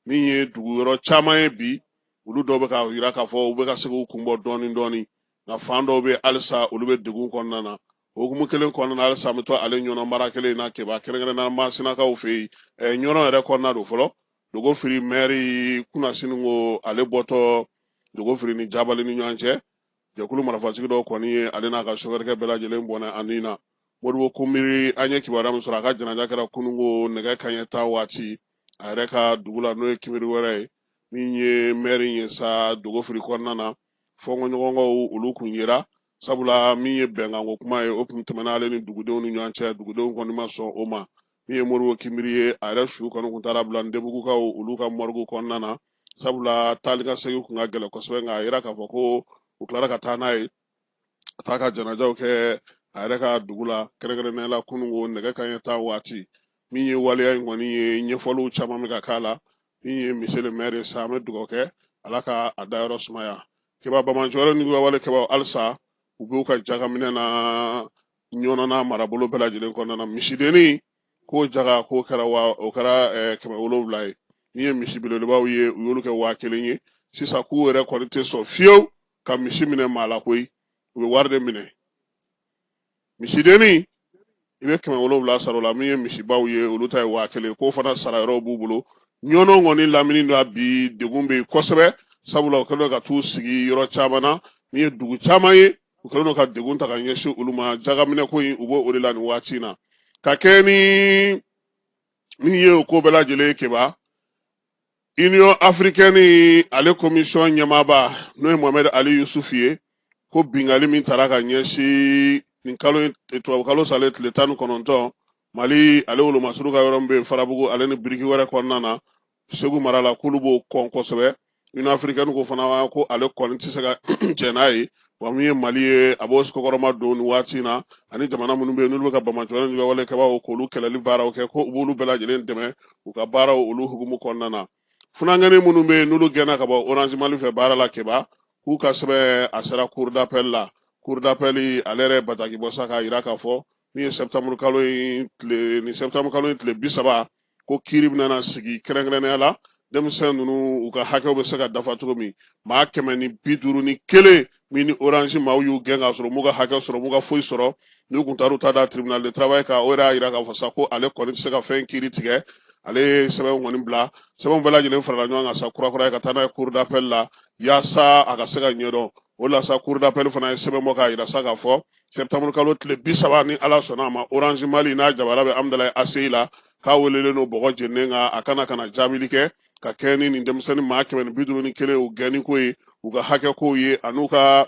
Min ye dugu yɔrɔ caman ye bi, olu dɔw bɛ ka yira k'a fɔ u bɛ ka se k'u kun bɔ dɔɔni dɔɔni, nka fan dɔw bɛ halisa olu bɛ degun kɔnɔna na. O hukumu kelen kɔnɔna na, halisa an bɛ to ale Ɲɔnɔ mara kelen in na, Keba, kɛrɛnkɛrɛnnenya Masinakaw fɛ yen. Ɲɔnɔ yɛrɛ kɔnɔna don fɔlɔ. Dogofiri mɛri kunnasini ko ale bɔtɔ Dogofiri ni Jabali ni ɲɔgɔn cɛ, jɛkulu marifatigi dɔw kɔni ye ale n'a ka sofɛrikɛ bɛɛ lajɛlen bɔnɛ a ni na. Modibo Kunbiri, an ye kibaruya min sɔrɔ, a ka janaja kɛra kununko nɛgɛ kanɲɛ 10 waati a yɛrɛ ka dugu la, n'o ye Kinbiri wɛrɛ ye. Min ye mɛri ye sa Dogofiri kɔnɔna na, fɔnkɔɲɔgɔnkɔw olu kun yera, sabula min ye bɛnkanko kuma ye, o kun tɛmɛna ale ni dugudenw ni ɲɔgɔn cɛ. Dugudenw kɔni ma sɔn o ma. Min ye Modibo Kinbiri ye, a yɛrɛ su kɔni kun taara bila Ndebugukaw olu ka morgue kɔnɔna na, sabula taali ka segin kun ka gɛlɛn kosɛbɛ. Nka a yira k'a fɔ ko u tilara ka taa n'a ye ka taa ka janajaw kɛ a yɛrɛ ka dugu la, kɛrɛnkɛrɛnnenya la kununko nɛgɛ kanɲɛ 10 waati. Min ye waleya in kɔni ye, ɲɛfɔliw caman bɛ ka k'a la. Min ye monsieur le maire sa, an bɛ dugawu kɛ, Ala ka a dayɔrɔ sumaya. Keba, banbaanciwale ni wale kɛbaw halisa U b'u ka jagaminɛ na Ɲɔnɔ n'a marabolo bɛɛ lajɛlen kɔnɔna na. Misidennin k'o jaga k'o kɛra wa o kɛra 700 ye. Min ye misi belebelebaw ye, u y'olu kɛ 1000 ye sisan. K'u yɛrɛ kɔni tɛ sɔn fiyewu ka misi minɛ maa la koyi, u bɛ wari de minɛ. Misidennin, i bɛ 700 sara o la. Min ye misibaw ye, olu ta ye 1000. K'o fana sara yɔrɔw b'u bolo. Ɲɔnɔ kɔni lamini la bi, degun bɛ yen kosɛbɛ, sabula u kɛlen don ka t'u sigi yɔrɔ caman na. Min ye dugu caman ye, u kɛlen don ka degun ta ka ɲɛsin olu ma. Jagaminɛ ko in, u b'o o de la nin waati in na. Ka kɛ ni min ye o ko bɛɛ lajɛlen ye, Keba, Union africaine ale commission ɲɛmaaba, n'o ye Mohamed Ali Yusufu ye, ko bingali min tara ka ɲɛsin nin kalo in, tubabukalo salen tile 19, Mali ale wolomasuru ka yɔrɔ min bɛ yen Farabugu ale ni biriki wɛrɛ kɔnɔna na Segu mara la, k'olu b'o kɔn kosɛbɛ. Union africaine ko fana ko ale kɔni tɛ se ka jɛn n'a ye. Wa min ye Mali ye, a b'o kɔkɔrɔma don nin waati in na, ani jamana minnu bɛ yen n'olu bɛ ka banbaanciwale ni wale kɛbaaw k'olu kɛlɛli baaraw kɛ, ko u b'olu bɛɛ lajɛlen dɛmɛ u ka baaraw olu hukumu kɔnɔna na. Funankɛnin minnu bɛ yen n'olu gɛnna ka bɔ Orange Mali fɛ baara la, Keba, k'u ka sɛbɛn a sera cour d'appel la. Cour d'appel ale yɛrɛ bataki bɔ sa k'a jira k'a fɔ min ye septembre kalo in tile ni septembre kalo in tile 30, ko kiiri bɛna sigi kɛrɛnkɛrɛnnenya la denmisɛn ninnu u ka hakɛw bɛ se ka dafa cogo min. Maa 151 min ni Orange maaw y'u gɛn k'a sɔrɔ m'u ka hakɛ sɔrɔ, m'u ka foyi sɔrɔ, n'u kun taar'u ta da tribunal de travail kan, o yɛrɛ y'a jira k'a fɔ sa ko ale kɔni tɛ se ka fɛn kiiri tigɛ. Ale ye sɛbɛnw kɔni bila, sɛbɛnw bɛɛ lajɛlen farala ɲɔgɔn kan sa kura kura ye ka taa n'a ye cour d'appel la yaasa a ka se ka ɲɛdɔn. O la sa, cour d'appel fana ye sɛbɛn bɔ k'a jira sa k'a fɔ septembre kalo tile 30, ni Ala sɔnna a ma, Orange Mali n'a jabala bɛ Amudalayi ACI la, k'a welelen don bɔgɔ jeninen kan, a kana ka na jaabili kɛ ka kɛ ni nin denmisɛnnin maa 151 u gɛnni ko ye, u ka hakɛ kow ye, an'u ka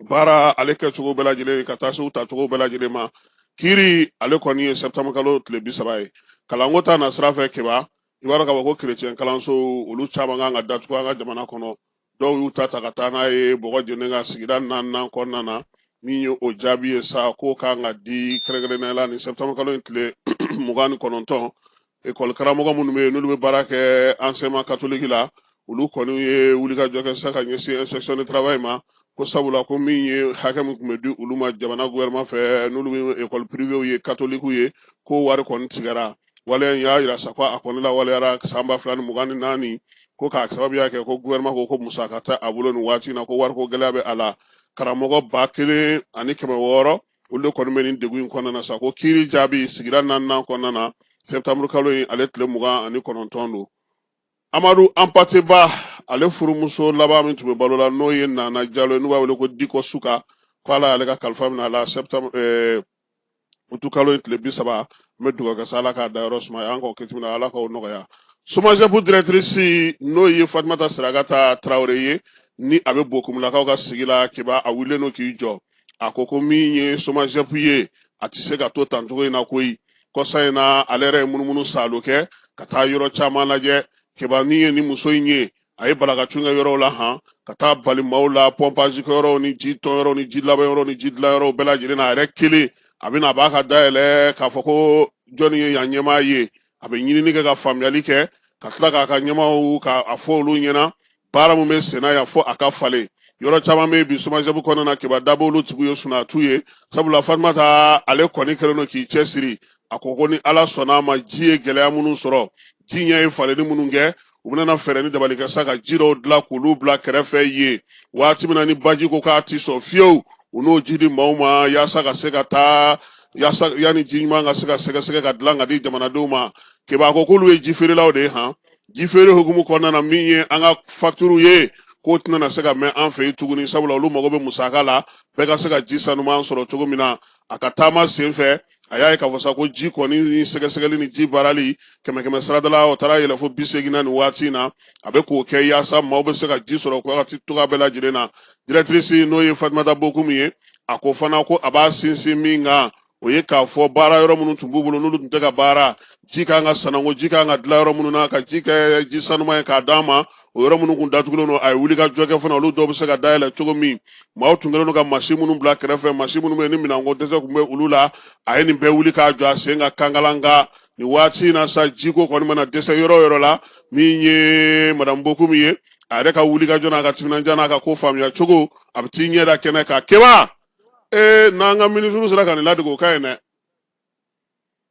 baara ale kɛcogo bɛɛ lajɛlen, ka taa se u tacogo bɛɛ lajɛlen ma. Kiiri ale kɔni ye septembre kalo tile 30 ye. Kalanko ta na sira fɛ, Keba, i b'a dɔn k'a fɔ ko kerecɛn kalanso olu caman kan ka datugu an ka jamana kɔnɔ. Dɔw y'u ta ta ka taa n'a ye bɔgɔ jeninen kan sigida naaninan kɔnɔna na. Min ye o jaabi ye sa, k'o kan ka di kɛrɛnkɛrɛnnenya la nin septembre kalo in tile 29. Ekɔli karamɔgɔ minnu bɛ yen n'olu bɛ baara kɛ enseignement catholique la, olu kɔni ye wulikajɔ kɛ sisan ka ɲɛsin inspection du travail ma, ko sabula ko min ye hakɛ min tun bɛ di olu ma jamana gouvernement fɛ, n'olu bɛ ekɔli privéw ye, catholique ye, ko wari kɔni tigɛra. Waleya in y'a jira sa ko a kɔni lawaleyara san 2024, ko k'a sababuya kɛ ko gouvernement ko ko musaka tɛ a bolo nin waati in na, ko wariko gɛlɛya bɛ a la. Karamɔgɔ 1600, olu de kɔni bɛ nin degun in kɔnɔna na sa. Ko kiiri jaabi sigida naaninan kɔnɔna na, septembre kalo in ale tile 29 don. Amadu Anpate Ba ale furumuso laban min tun bɛ balo la, n'o ye Nana Jalo ye, n'u b'a wele ko Diko Suka, ko Ala y'ale ka kalifa minɛ a la septembre utukalo in tile 30. N bɛ dugawu kɛ sa, Ala k'a dayɔrɔ sumaya, an k'o kɛ min na, Ala k'o nɔgɔya. SOMAGEP directrice, n'o ye Fatumata Sirakata Tarawele ye, ni a bɛ Bokumulakaw ka sigi la, Keba, a wulilen don k'i jɔ. A ko ko min ye SOMAGEP ye, a tɛ se ka to tan cogo in na koyi. Kɔsa in na, ale yɛrɛ ye munumunu saalo kɛ ka taa yɔrɔ caman lajɛ. Keba, min ye ni muso in ye, a ye balakacun kɛ yɔrɔw la han, ka taa bali maaw la pompage kɛyɔrɔw ni ji tɔn yɔrɔw ni ji labɛn yɔrɔw ni ji dilan yɔrɔw bɛɛ lajɛlen na. A yɛrɛ kelen a bɛ na, a b'a ka dayɛlɛ k'a fɔ ko jɔnni ye yan ɲɛmaa ye. A bɛ ɲinini kɛ ka faamuyali kɛ, ka tila k'a ka ɲɛmaaw ka a fɔ olu ɲɛna baara min bɛ senna yan fo a ka falen. Yɔrɔ caman bɛ bi SOMAGEP kɔnɔna na, Keba, dab'olu tigiw ye sunatu ye, sabula Fatumata ale kɔni kɛlen don k'i cɛsiri. A ko ko ni Ala sɔnna a ma, ji ye gɛlɛya minnu sɔrɔ, ji ɲɛ ye falenni minnu kɛ, u bɛna fɛɛrɛ ni dabali kɛ sa ka ji dɔw dilan k'olu bila kɛrɛfɛ yen. Waati min na ni baji ko k'a ti sɔn fiyewu, u n'o ji di maaw ma yaasa ka se ka taa, yaasa yanni ji ɲuman ka se ka sɛgɛsɛgɛ ka dilan ka di jamanadenw ma. Keba ko k'olu ye ji feerelaw de ye han. Ji feere hukumu kɔnɔna na, min ye an ka facture ye, k'o tɛna se ka mɛn an fɛ yen tuguni, sabula olu mago bɛ musaka la, bɛɛ ka se ka ji sanuman sɔrɔ cogo min na. A ka taama sen fɛ, a y'a ye k'a fɔ sa ko ji kɔni ni sɛgɛsɛgɛli ni ji baarali kɛmɛ kɛmɛ sarada la, o taara yɛlɛ fo 80 na nin waati in na. A bɛ k'o kɛ yaasa maaw bɛ se ka ji sɔrɔ wagati cogoya bɛɛ lajɛlen na. Directrice, n'o ye Fatumata Bokum ye, a ko fana ko a b'a sinsin min kan, o ye k'a fɔ baara yɔrɔ minnu tun b'u bolo, n'olu tun tɛ ka baara, ji kan ka sananko, ji kan ka dilan yɔrɔ minnu na ka ji kɛ ji sanuman ye k'a d'an ma, o yɔrɔ minnu kun datugulen don, a ye wuli ka jɔ kɛ fana olu dɔw bɛ se ka dayɛlɛ cogo min. Maaw tun kɛlen don ka masi minnu bila kɛrɛfɛ, masi minnu bɛ yen ni minɛnko dɛsɛ tun bɛ olu la, a ye nin bɛɛ wuli k'a jɔ a sen kan kankalanka. Nin waati in na sa, jiko kɔni mana dɛsɛ yɔrɔ o yɔrɔ la, min ye madame Bokum ye, A yɛrɛ ka wulikajɔ n'a ka timinandiya n'a ka ko faamuya cogo, a bɛ t'i ɲɛ da kɛnɛ kan. Keba, ee, n'an ka minisiriw sera ka nin ladege, o ka ɲi dɛ.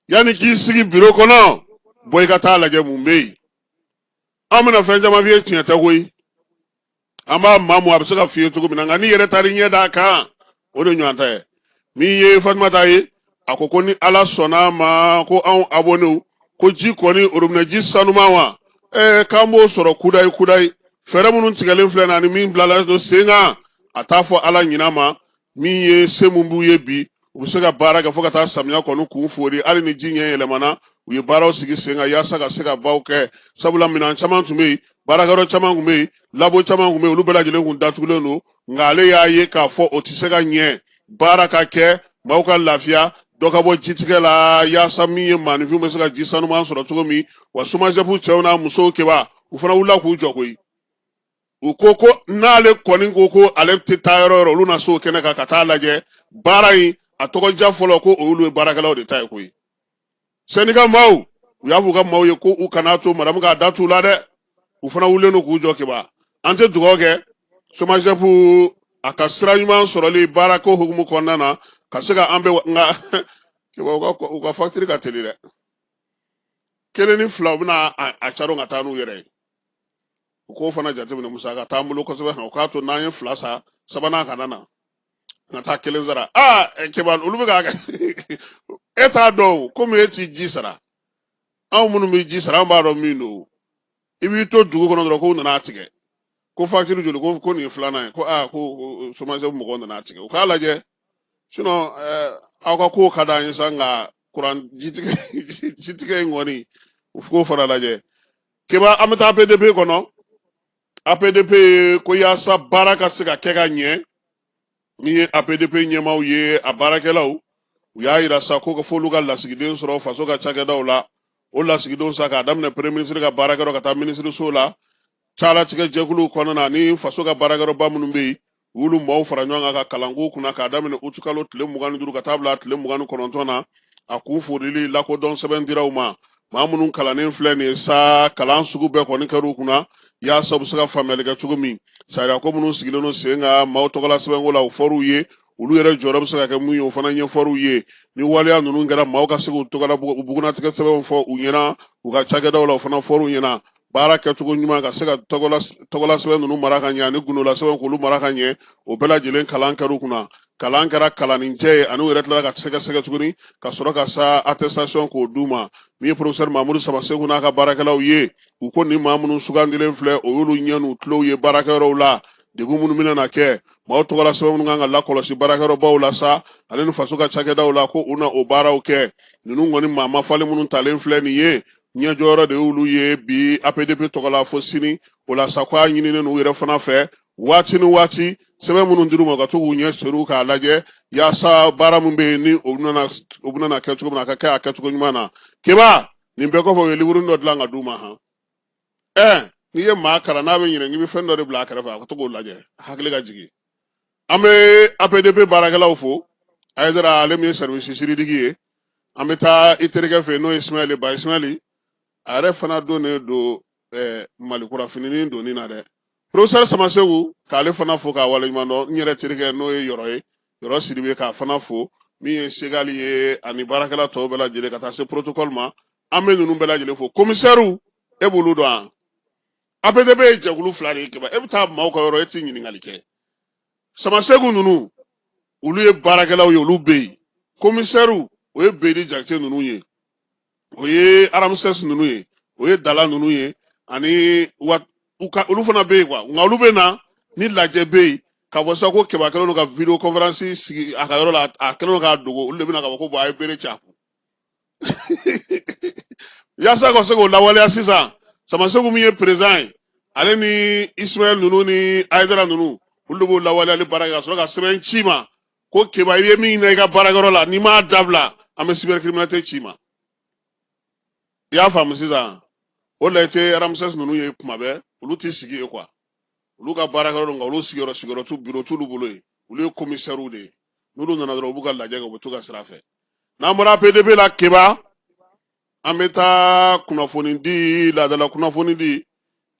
Yanni k'i sigi biro kɔnɔ, bɔ i ka taa lajɛ mun bɛ yen. An bɛna fɛn caman f'i ye, tiɲɛ tɛ koyi. An b'a maamu, a bɛ se ka f'i ye cogo min na, nka n'i yɛrɛ taar'i ɲɛ d'a kan, o de ɲɔgɔn tɛ. Min ye Fatumata ye, a ko ko ni Ala sɔnna a ma, ko anw abonnew ko ji kɔni, orobinɛ ji sanuman wa, k'an b'o sɔrɔ kudayi kudayi. Fɛɛrɛ minnu tigɛlen filɛ na ani min bilala don sen kan, a t'a fɔ Ala ɲin'a ma. Min ye se mun b'u ye bi, u bɛ se ka baara kɛ fo ka taa samiya kɔni kun foori. Hali ni ji ɲɛ yɛlɛmana, u ye baaraw sigi sen kan yaasa ka se ka baw kɛ, sabula minɛn caman tun bɛ yen, baarakɛyɔrɔ caman tun bɛ yen, labo caman tun bɛ yen, olu bɛɛ lajɛlen kun datugulen don. Nka ale y'a ye k'a fɔ o tɛ se ka ɲɛ, baara ka kɛ, maaw ka lafiya, dɔ ka bɔ jitigɛ la, yaasa min ye maaninfinw bɛ se ka ji sanuman sɔrɔ cogo min wa. SOMAGEP cɛw n'a musow, Keba, u fana wulila k'u jɔ koyi. U ko ko n'ale kɔni ko ko ale tɛ taa yɔrɔ yɔrɔ, olu na se o kɛnɛ kan ka taa lajɛ baara in. A tɔgɔja fɔlɔ ko olu ye baarakɛlaw de ta ye koyi. Sɛndika maaw, u y'a fɔ u ka maaw ye ko u kana to madamu k'a da t'u la dɛ. U fana wulilen don k'u jɔ. Keba, an tɛ dugawu kɛ SOMAGEP a ka sira ɲuman sɔrɔli baarako hukumu kɔnɔna na ka se ka an bɛ. Nka Keba, u ka facture ka teli dɛ. Kelen ni fila, u bɛna a caron ka taa n'u yɛrɛ ye. U k'o fana jateminɛ, musaka t'an bolo kosɛbɛ. Hàn, u k'a to n'an ye fila sa, sabanan kana na, ka taa kelen sara. Aa, Keba, olu bɛ k'a kɛ, e t'a dɔn o. Komi e t'i ji sara, anw minnu bɛ ji sara, an b'a dɔn min don. I b'i to dugu kɔnɔ dɔrɔn, k'u nana a tigɛ, ko facture joli, ko nin ye filanan ye, ko aa, ko SOMAGEP mɔgɔw nana a tigɛ. U k'a lajɛ, sinon aw ka kow ka d'an ye sa, nka kuran jitigɛ in kɔni, u k'o fana lajɛ. Keba, an bɛ taa APDP kɔnɔ. APDP ko yaasa baara ka se ka kɛ ka ɲɛ, min ye APDP ɲɛmaaw ye, a baarakɛlaw, u y'a yira sa ko f'olu ka lasigiden sɔrɔ faso ka cakɛdaw la. O lasigidenw sa, k'a daminɛ premier ministre ka baarakɛyɔrɔ ka taa minisiriso la, calatigɛ jɛkuluw kɔnɔna na ni faso ka baarakɛyɔrɔba minnu bɛ yen, u y'olu maaw fara ɲɔgɔn kan ka kalan k'u kunna k'a daminɛ utukalo tile 25 ka taa bila tile 29 na. A kun forili lakodɔn sɛbɛn dira u ma. Maa minnu kalannen filɛ nin ye sa, kalan sugu bɛɛ kɔni kɛr'u kunna yaasa u bɛ se ka faamuyali kɛ cogo min sariya ko minnu sigilen don sen kan maaw tɔgɔla sɛbɛnko la, o fɔr'u ye. Olu yɛrɛ jɔyɔrɔ bɛ se ka kɛ mun ye, o fana ɲɛfɔr'u ye. Ni waleya ninnu kɛra, maaw ka se k'u tɔgɔla bugunnatigɛ sɛbɛnw fɔ u ɲɛna u ka cakɛdaw la, o fana fɔr'u ɲɛna. Baara kɛcogo ɲuman, ka se ka tɔgɔla sɛbɛn ninnu mara ka ɲɛ ani gundola sɛbɛn k'olu mara ka ɲɛ, o bɛɛ lajɛlen kalan kɛr'u kunna. Kalan kɛra kalanninjɛ ye, ani u yɛrɛ tilala ka sɛgɛsɛgɛ tuguni ka sɔrɔ ka sa attestation k'o d'u ma. Min ye professeur Mamudu Samaseku n'a ka baarakɛlaw ye, u ko nin maa minnu sugandilen filɛ, o y'olu ɲɛ n'u tulow ye baarakɛyɔrɔw la. Degun minnu bɛna na kɛ, maaw tɔgɔla sɛbɛn minnu kan ka lakɔlɔsi baarakɛyɔrɔbaw la sa ale ni faso ka cakɛdaw la, ko u na o baaraw kɛ. Ninnu kɔni, maa mafalen minnu talen filɛ nin ye, ɲɛjɔyɔrɔ de y'olu ye bi APDP tɔgɔ la fo sini. O la sa, ko a ɲininen n'u yɛrɛ fana fɛ, waati ni waati, sɛbɛn minnu dir'u ma, ka to k'u ɲɛ seri k'a lajɛ yaasa baara min bɛ yen ni o bɛna kɛ cogo min na, a ka kɛ a kɛcogo ɲuman na. Keba, nin bɛɛ kɔfɛ, u ye liburunin dɔ dilan ka d'u ma. Han, n'i ye maa kalan, n'a bɛ ɲinɛ, k'i bɛ fɛn dɔ de bila a kɛrɛfɛ, a ka to k'o lajɛ, hakili ka jigin. An bɛ APDP baarakɛlaw fo. Ayidara, ale min ye service juridique ye, an bɛ taa i terikɛ fɛ yen, n'o ye Ismaɛli Ba. Ismaɛli, a yɛrɛ fana donnen don Malikura fininin donni na dɛ. Professeur Samaseku, k'ale fana fo k'a waleɲuman dɔn. N yɛrɛ terikɛ, n'o ye Yɔrɔ ye, Yɔrɔ Sidibe, k'a fana fo. Min ye Segali ye ani baarakɛla tɔw bɛɛ lajɛlen, ka taa se protocole ma, an bɛ ninnu bɛɛ lajɛlen fo. Commissaire, e b'olu dɔn wa? APDP ye jɛkulu fila de ye. Keba, e bɛ taa maaw ka yɔrɔ, e tɛ ɲininkali kɛ. Samaseku ninnu, olu ye baarakɛlaw ye, olu bɛ yen. Commissaire, o ye Bedi Jakite ninnu ye, o ye Aramsɛs ninnu ye, o ye Dala ninnu ye, ani wa u ka olu fana bɛ yen quoi. Nka olu bɛ na ni lajɛ bɛ yen, k'a fɔ sisan ko Keba kɛlen don ka vidéo conférence sigi a ka yɔrɔ la, a kɛlen don k'a dogo, olu de bɛ na k'a fɔ ko bon, a ye bere ci a kun yaasa ka se k'o lawaleya. Sisan Samaseku min ye président ye, ale ni Ismaël ninnu ni Ayidara ninnu, olu de b'o lawaleyali baara kɛ ka sɔrɔ ka sɛbɛn ci ma ko Keba, i bɛ min na i ka baarakɛyɔrɔ la, n'i m'a dabila, an bɛ cybercriminalité ci ma. I y'a faamu sisan? O la i tɛ Ramsès ninnu ye kuma bɛɛ, olu t'i sigi yen quoi. Olu ka baarakɛyɔrɔ don, nka olu sigiyɔrɔ t'u, bureau t'olu bolo yen. Olu ye commissaires de ye. N'olu nana dɔrɔn, u b'u ka lajɛ kɛ, u bɛ t'u ka sira fɛ. N'an bɔra APDP la, Keba, an bɛ taa kunnafoni di, laadala kunnafoni di.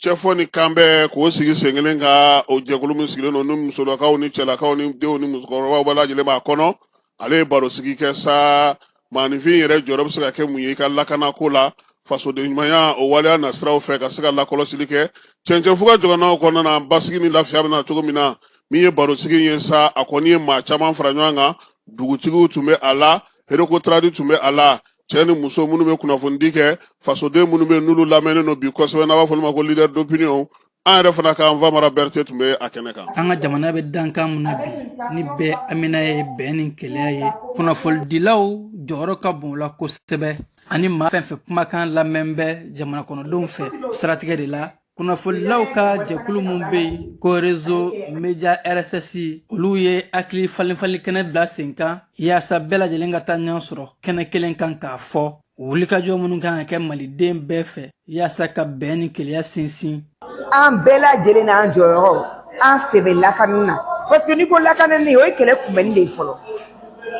Cɛfɔ ni kanbɛn k'o sigi sen kelen kan, o jɛkulu min sigilen don ni musolakaw ni cɛlakaw ni denw ni musokɔrɔbaw bɛɛ lajɛlen b'a kɔnɔ, ale ye barosigi kɛ sa. Maaninfin yɛrɛ jɔyɔrɔ bɛ se ka kɛ mun ye i ka lakanako la, fasoden ɲumanya o waleya nasiraw fɛ, ka se ka lakɔlɔsili kɛ cɛncɛnfuga jamanaw kɔnɔna na, basigi ni lafiya bɛ na cogo min na. Min ye barosigi ye sa, a kɔni ye maa caman fara ɲɔgɔn kan. Dugutigiw tun bɛ a la, Recotrad tun bɛ a la, cɛ ni muso minnu bɛ kunnafonidi kɛ, fasoden minnu bɛ n'olu lamɛnnen don bi kosɛbɛ, n'a b'a fɔ olu ma ko leader d'opinion. An yɛrɛ fana ka Nfamara Berete tun bɛ a kɛnɛ kan. An ka jamana bɛ dankan min na bi, ni bɛɛ amina ye bɛn ni kelenya ye, kunnafonidilaw jɔyɔrɔ ka bon o la kosɛbɛ, ani maa fɛn fɛn kumakan lamɛn bɛ jamana kɔnɔdenw fɛ. Siratigɛ de la, kunnafonidilaw ka jɛkulu min bɛ yen ko Réseau Média RSS, olu ye hakili falenfalen kɛnɛ bila sen kan yaasa bɛɛ lajɛlen ka taa ɲɔgɔn sɔrɔ kɛnɛ kelen kan, k'a fɔ wulikajɔ minnu kan ka kɛ maliden bɛɛ fɛ yaasa ka bɛn ni kelenya sinsin. An bɛɛ lajɛlen n'an jɔyɔrɔ, an sen bɛ lakana na, parce que n'i ko lakanani, o ye kɛlɛ kunbɛnni de ye fɔlɔ,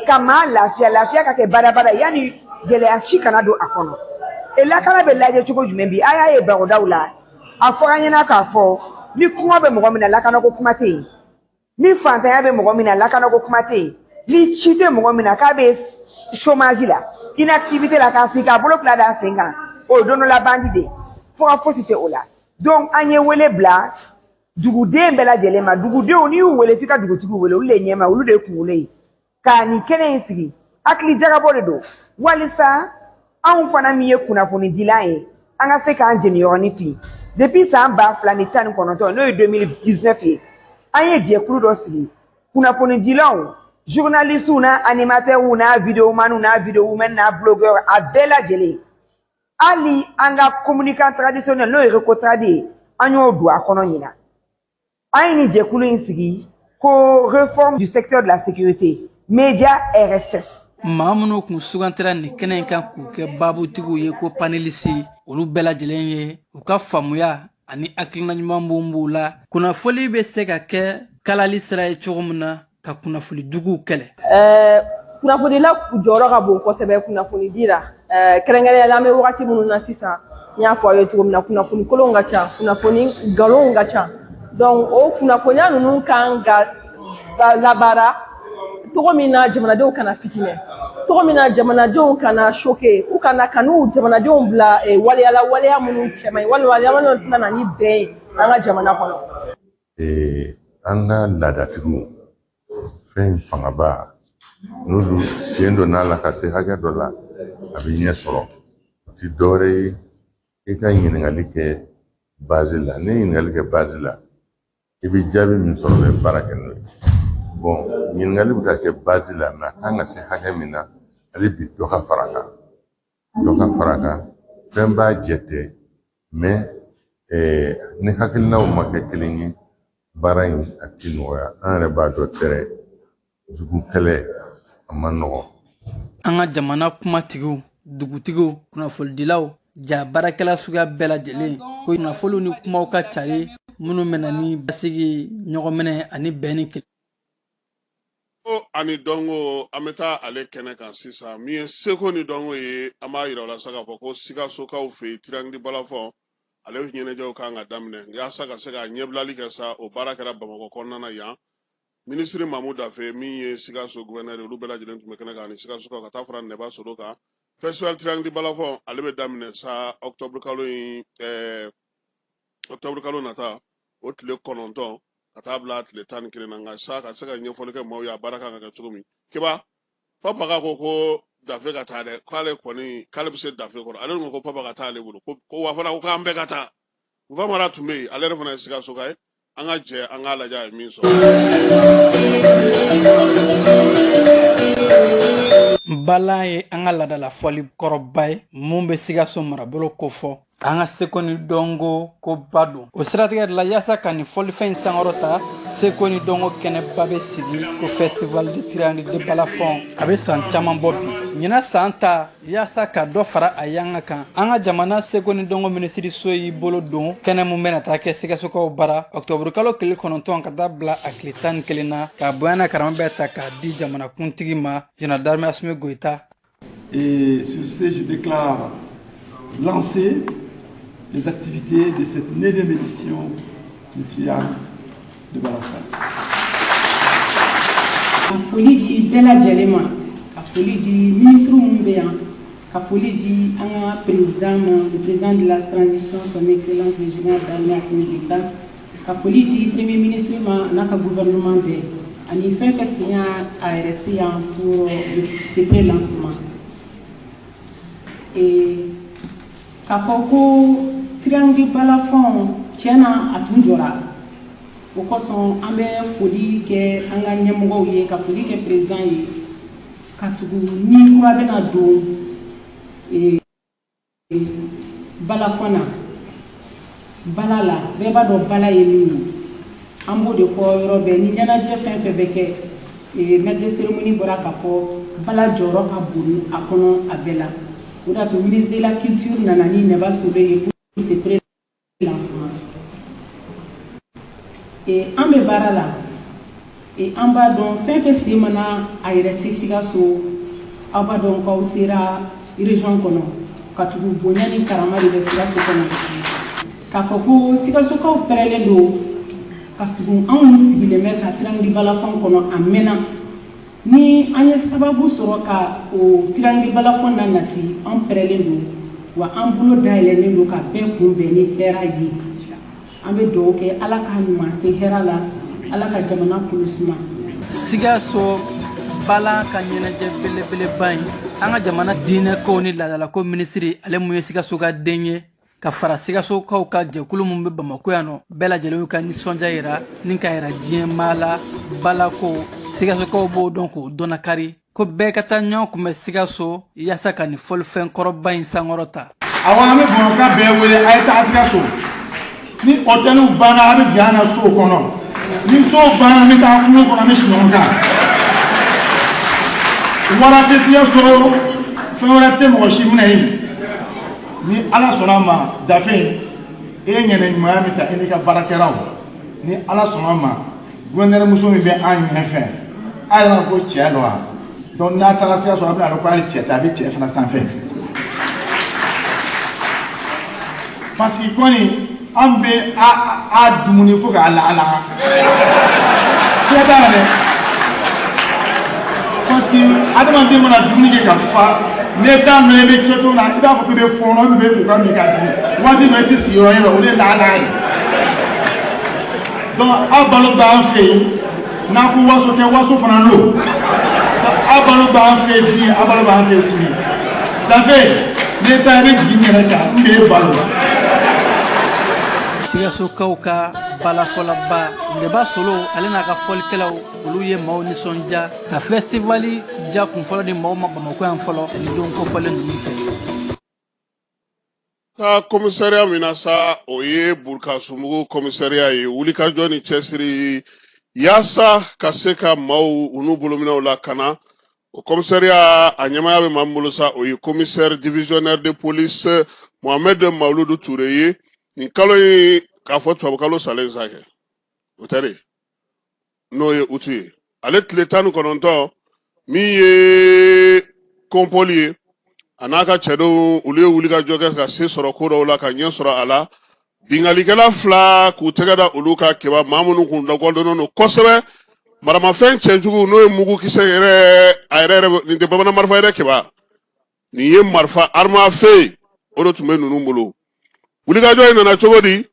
ka maa lafiya, lafiya ka kɛ badabada, yanni gɛlɛya si kana don a kɔnɔ. E lakana bɛ lajɛ cogo jumɛn bi? A y'a ye barodaw la, a fɔra an ɲɛna k'a fɔ ni kɔngɔ bɛ mɔgɔ min na, lakanako kuma tɛ yen; ni fantanya bɛ mɔgɔ min na, lakanako kuma tɛ yen; ni ci tɛ mɔgɔ min na, k'a bɛ chômage la, inactivité la, k'a sigi k'a bolo fila da sen kan, o ye don dɔ la bandi de ye, fo ka fosi tɛ o la. Donc an ye wele bila duguden bɛɛ lajɛlen ma. Dugudenw, n'i y'u wele, f'i ka dugutigiw wele, olu de ye ɲɛmaa, olu de ye kunkolo ye ka nin kɛnɛ in sigi. Hakili jagabɔ de don walisa anw fana min ye kunnafonidilan ye, an ka se k'an jeniyɔrɔnin fin. Depuis san 2019, n'o ye 2019 ye, an ye jɛkulu dɔ sigi, kunnafonidilaw, journalistes n'a animateurs n'a vidéoman n'a vidéowomen n'a blogueur, a bɛɛ lajɛlen, hali an ka communicant traditionnel, n'o ye Recotrad ye, an y'o don a kɔnɔ ɲinan. An ye nin jɛkulu in sigi ko réforme du secteur de la sécurité, média RSS. Maa minnu kun sugantira nin kɛnɛ in kan k'u kɛ babutigiw ye, ko panélistes, olu bɛɛ lajɛlen ye u ka faamuya ani hakilina ɲuman mun b'u la, kunnafoli bɛ se ka kɛ kalali sira ye cogo min na ka kunnafoni juguw kɛlɛ. Kunnafonidila jɔyɔrɔ ka bon kosɛbɛ kunnafonidi la, kɛrɛnkɛrɛnnenya la an bɛ wagati minnu na sisan. N y'a fɔ aw ye cogo min na, kunnafoni kolonw ka ca, kunnafoni nkalonw ka ca. Donc o kunnafoniya ninnu kan ka labaara cogo min na jamanadenw kana fitinɛ, cogo min na jamanadenw kana choquer, u kana kan'u jamanadenw bila waleyala, waleya minnu cɛ man ɲi, walima waleya minnu tɛna na ni bɛn ye an ka jamana kɔnɔ. An ka laadatigiw, fɛn fangaba n'olu sen donna a la ka se hakɛ dɔ la, a bɛ ɲɛ sɔrɔ. O ti dɔwɛrɛ ye, i ka ɲininkali kɛ base la. N'i ye ɲininkali kɛ base la, i bɛ jaabi min sɔrɔ, i bɛ baara kɛ n'o ye. Bon, ɲininkali bɛ ka kɛ base la, mais a kan ka se hakɛ min na, hali bi dɔ ka fara a kan, dɔ ka fara a kan. Fɛn b'a jɛ tɛ, mais ni hakilinaw ma kɛ kelen ye, baara in a ti nɔgɔya. An yɛrɛ b'a dɔn, tɛrɛ jugu kɛlɛ a ma nɔgɔn. An ka jamana kumatigiw, dugutigiw, kunnafonidilaw, ja baarakɛla suguya bɛɛ lajɛlen ko kunnafoniw ni kumaw ka cari minnu bɛ na ni basigi, ɲɔgɔnminɛ ani bɛn ni kelen. Ani dɔnko, an bɛ taa ale kɛnɛ kan sisan. Min ye seko ni dɔnko ye, an b'a yira o la sa k'a fɔ ko Sikasokaw fɛ yen, Triangle Balafon, ale ɲɛnajɛw kan ka daminɛ yaasa ka se ka ɲɛbilali kɛ sa. O baara kɛra Bamakɔ kɔnɔna na yan. Minisiri Mamu Dafe, min ye Sikaso gouverneur, olu bɛɛ lajɛlen tun bɛ kɛnɛ kan, ani Sikasokaw, ka taa fara Nɛba Sodo kan. Festival Triangle Balafon, ale bɛ daminɛ sa octobre kalo in, octobre kalo nata, o tile 9 ka taa bila tile 11 na. Nka sa, ka se ka ɲɛfɔli kɛ maaw ye a baara kan ka kɛ cogo min, Keba Papa ka ko Dafe ka taa dɛ, k'ale kɔni k'ale bɛ se Dafe kɔrɔ. Ale ko Papa ka taa ale bolo, ko wa fana ko k'an bɛɛ ka taa. Nfamara tun bɛ yen, ale yɛrɛ fana ye Sikasoka ye. An ka jɛ an k'a lajɛ a ye min sɔrɔ. Balan ye an ka laadala fɔli kɔrɔba ye mun bɛ Sikaso marabolo kofɔ, an ka seko ni dɔnko koba don. O siratigɛ de la, yaasa ka nin fɔlifɛn in sankɔrɔ ta, seko ni dɔnko kɛnɛba bɛ sigi ko Festival de Triangle de Balafon. A bɛ san caman bɔ bi. Ɲinan san ta, yaasa ka dɔ fara a yanga kan, an ka jamana seko ni dɔnko minisiriso y'i bolo don kɛnɛ mun bɛna taa kɛ Sikasokaw bara ɔktɔburu kalo tile 9 ka taa bila a tile 11 na, k'a bonya n'a karama bɛɛ ta k'a di jamanakuntigi ma, Général d'armée Assimi Goïta. Et sur ce, je déclare lancé les activités de cette 9e édition du Triangle de Balafon. Ka foli di bɛɛ lajɛlen ma, ka foli di ministre minnu bɛ yan, ka foli di an ka président ma, le président de la transition, son excellence le général d'armée Assimi Goïta, ka foli di premier ministre ma n'a ka gouvernement bɛɛ ani fɛn fɛn sen y'a a yɛrɛ se yan pour ce pré-lancement. Et k'a fɔ ko Triangle Balafon, tiɲɛna a tun jɔra. O kosɔn an bɛ foli kɛ an ka ɲɛmɔgɔw ye, ka foli kɛ président ye, ka tugu ni kura bɛna don balafon na, bala la. Bɛɛ b'a dɔn bala ye min ye. An b'o de fɔ yɔrɔ bɛɛ ni ɲɛnajɛ fɛn fɛn bɛ kɛ. Maître de cérémonie bɔra k'a fɔ bala jɔyɔrɔ ka bon a kɔnɔ a bɛɛ la. O de y'a to ministre de la culture nana ni Nɛba Solo ye pour ce pré-lancement. An bɛ baara la, an b'a dɔn fɛn fɛn sen mana a yɛrɛ se Sikaso, aw b'a dɔn k'aw sera région kɔnɔ, ka tugu bonya ni karama de bɛ Sikaso kɔnɔ. K'a fɔ ko Sikasokaw pɛrɛlen don, ka tugu anw sigilen bɛ ka Triangle Balafon kɔnɔ a mɛnna. Ni an ye sababu sɔrɔ ka o Triangle Balafon na nati, an pɛrɛlen don wa an bolo dayɛlɛlen don ka bɛɛ kunbɛn ni hɛrɛ ye. An bɛ dugawu kɛ, Ala k'a ɲuman se hɛrɛ la, Ala ka jamana kolo suma. Sikaso bala ka ɲɛnajɛ belebeleba in, an ka jamana diinɛkow ni laadalako minisiri, ale mun ye Sikaso ka den ye, ka fara Sikasokaw ka jɛkulu mun bɛ Bamako yan nɔ, bɛɛ lajɛlen y'u ka nisɔndiya yira ni ka yira diɲɛ maa la. Balako Sikasokaw b'o dɔn k'o dɔnnakari ko bɛɛ ka taa ɲɔgɔn kunbɛn Sikaso yaasa ka nin fɔlifɛn kɔrɔba in sankɔrɔ ta. Awɔ, an bɛ Bamakɔ bɛɛ wele, a ye taa Sikaso. Ni hôteliw banna, a bɛ jigin an ka sow kɔnɔ. Ni sow banna, an bɛ taa kungo kɔnɔ, an bɛ si ɲɔgɔn kan. Wara tɛ Sikaso, fɛn wɛrɛ tɛ mɔgɔ si minɛ yen. Ni Ala sɔnna a ma, dafe e ye ɲɛnɛ ɲumanya min ta e n'i ka baarakɛlaw, ni Ala sɔnna a ma, gouverneur muso min bɛ an ɲɛfɛ, a yɛrɛ ko cɛ don wa. Donc n'a taara Sikaso, a bɛna dɔn ko hali cɛ tɛ, a bɛ cɛ fana sanfɛ. Parce que kɔni an bɛ a dumuni fo k'a lahala. Siga t'a la dɛ. Parce que adamaden mana dumuni kɛ ka fa, n'e t'a mɛn i bɛ kɛ cogo min na, i b'a fɔ k'i bɛ fɔɔnɔ, i bɛ k'u ka min ka jigin. Waati dɔ i tɛ sigi yɔrɔ la, o de ye lahala ye. Donc aw balo b'an fɛ yen, n'a ko waso tɛ, waso fana don. Aw balo b'an fɛ yen bi, aw balo b'an fɛ yen sini. Dafe, n'e ta i bɛ jigin n yɛrɛ kan, n b'e balo. Sikasokaw ka balafɔlaba Nɛba Solo, ale n'a ka fɔlikɛlaw, olu ye maaw nisɔndiya ka fɛstivali ja kun fɔlɔ di maaw ma Bamakɔ yan fɔlɔ ni don kofɔlen ninnu fɛ. Taa komisariya min na sa, o ye Burukasumugu komisariya ye. Wulikajɔ ni cɛsiri yaasa ka se ka maaw u n'u bolominɛw lakana, o komisariya a ɲɛmaaya bɛ maa min bolo sa, o ye commissaire divisionnaire de police Mohamed Mawuludu Ture ye. Nin kalo in, k'a fɔ tubabukalo salen sa kɛ, o tɛ de, n'o ye utu ye, ale tile 19, min ye kɔnpɔli ye, a n'a ka cɛdenw, olu ye wulikajɔ kɛ ka se sɔrɔ ko dɔw la, ka ɲɛ sɔrɔ a la. Binkannikɛla fila k'u tɛgɛ da olu ka keba, maa minnu kun lakodɔnnen don kosɛbɛ maramafɛn cɛjugu, n'o ye mugukisɛ yɛrɛ, a yɛrɛ yɛrɛ nin tɛ bamanan marifa yɛrɛ keba, nin ye marifa arme à feu, o de tun bɛ ninnu bolo. Wulikajɔ in nana cogo di?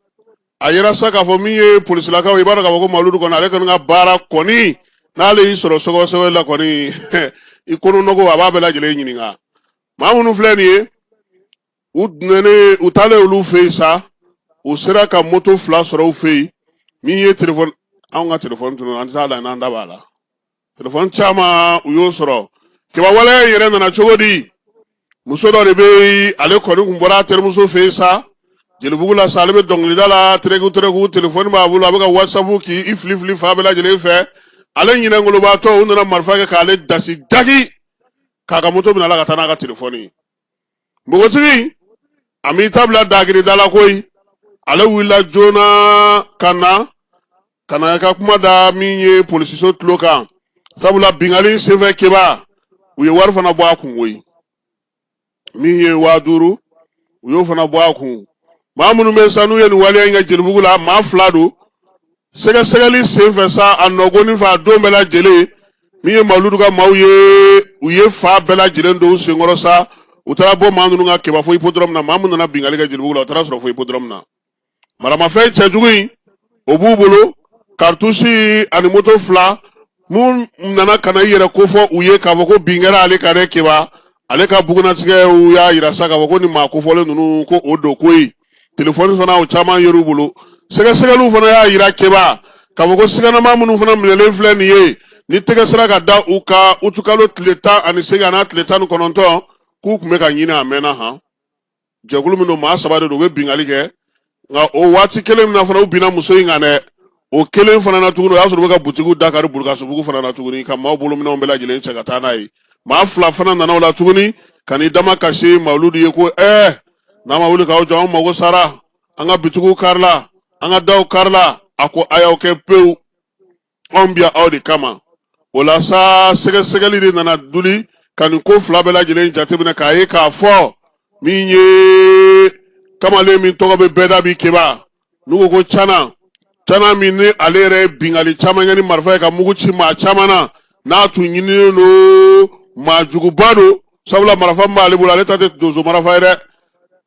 A yera sa k'a fɔ min ye polisilakaw, i b'a dɔn k'a fɔ ko Mawuludu kɔni, ale kɔni ka baara kɔni, n'ale y'i sɔrɔ sɔgɔsɔgɔ la kɔni, i kɔnɔnɔgɔ a b'a bɛɛ lajɛlen ɲininka. Maa minnu filɛ nin ye, u nɛnɛ u taalen olu fɛ yen sa, u sera ka moto 2 sɔrɔ u fɛ yen. Min ye telefɔni, anw ka telefɔni tunu, an t'a la n'an da b'a la, telefɔni caman u y'o sɔrɔ. Keba waleya in yɛrɛ nana cogo di? Muso dɔ de bɛ yen, ale kɔni kun bɔra a terimuso fɛ yen sa, Jelibugu la sa, ale bɛ dɔnkilida la tereku tereku, telefɔni b'a bolo, a bɛ ka whatsapp k'i fili fili fan bɛɛ lajɛlen fɛ. Ale ɲinɛngolobaatɔ, u nana marifa kɛ k'ale dasi dagi, k'a ka moto minɛ a la ka taa n'a ka telefɔni ye. Npogotigi a m'i ta bila dagirida la koyi, ale wulila joona ka na ka na ka kuma da min ye polisiso tulo kan, sabula binkanni senfɛ keba, u ye wari fana bɔ a kun koyi, min ye 5000, u y'o fana bɔ a kun. Maa minnu bɛ sa n'u ye nin waleya in kɛ Jelibugu la, maa fila don. Sɛgɛsɛgɛli senfɛ sa, a nɔgɔni fɛ, a don bɛɛ lajɛlen, min ye Mawuludu ka maaw ye, u ye fa bɛɛ lajɛlen don u senkɔrɔ sa. U taara bɔ maa ninnu kan Keba fo hippodrome na. Maa minnu nana binkanni kɛ Jelibugu la, u taara sɔrɔ fo hippodrome na. Maramafɛn cɛjugu in, o b'u bolo, karitusi ani moto fila. Mun nana ka na i yɛrɛ kofɔ u ye k'a fɔ ko bin kɛra ale kan dɛ Keba, ale ka bugunnatigɛw y'a yira sa k'a fɔ ko nin maa kofɔlen ninnu, ko o don koyi. Telefɔni fana, o caman yer'u bolo. Sɛgɛsɛgɛliw fana y'a yira Keba k'a fɔ ko siganama minnu fana minɛlen filɛ nin ye, ni tɛgɛ sera ka da u kan utukalo tile 18 an'a tile 19, k'u tun bɛ ka ɲini a mɛnna han. Jɛkulu min don, maa saba de don, u bɛ binkanni kɛ. Nka o waati kelen min na fana u binna muso in kan dɛ, o kelen fana na tuguni, o y'a sɔrɔ u bɛ ka butigiw da kari Burukasubugu fana na tuguni, ka maaw bolominɛnw bɛɛ lajɛlen cɛ ka taa n'a ye. Maa fila fana nana o la tuguni ka n'i dama kasi Mawuludu ye ko n'a ma wuli k'aw jɔ, anw mago sara, an ka bitigiw karila, an ka daw karila. A ko a y'aw kɛ pewu, anw bi yan aw de kama. O la sa, sɛgɛsɛgɛli de nana duli ka nin ko fila bɛɛ lajɛlen jateminɛ k'a ye k'a fɔ min ye kamalen min tɔgɔ bɛ bɛɛ da bi Keba, n'u ko ko Cana. Cana min ni ale yɛrɛ ye binkanni caman kɛ ni marifa ye, ka mugu ci maa caman na, n'a tun ɲininen don, maa juguba don, sabula marifa min b'ale bolo, ale ta tɛ donso marifa ye dɛ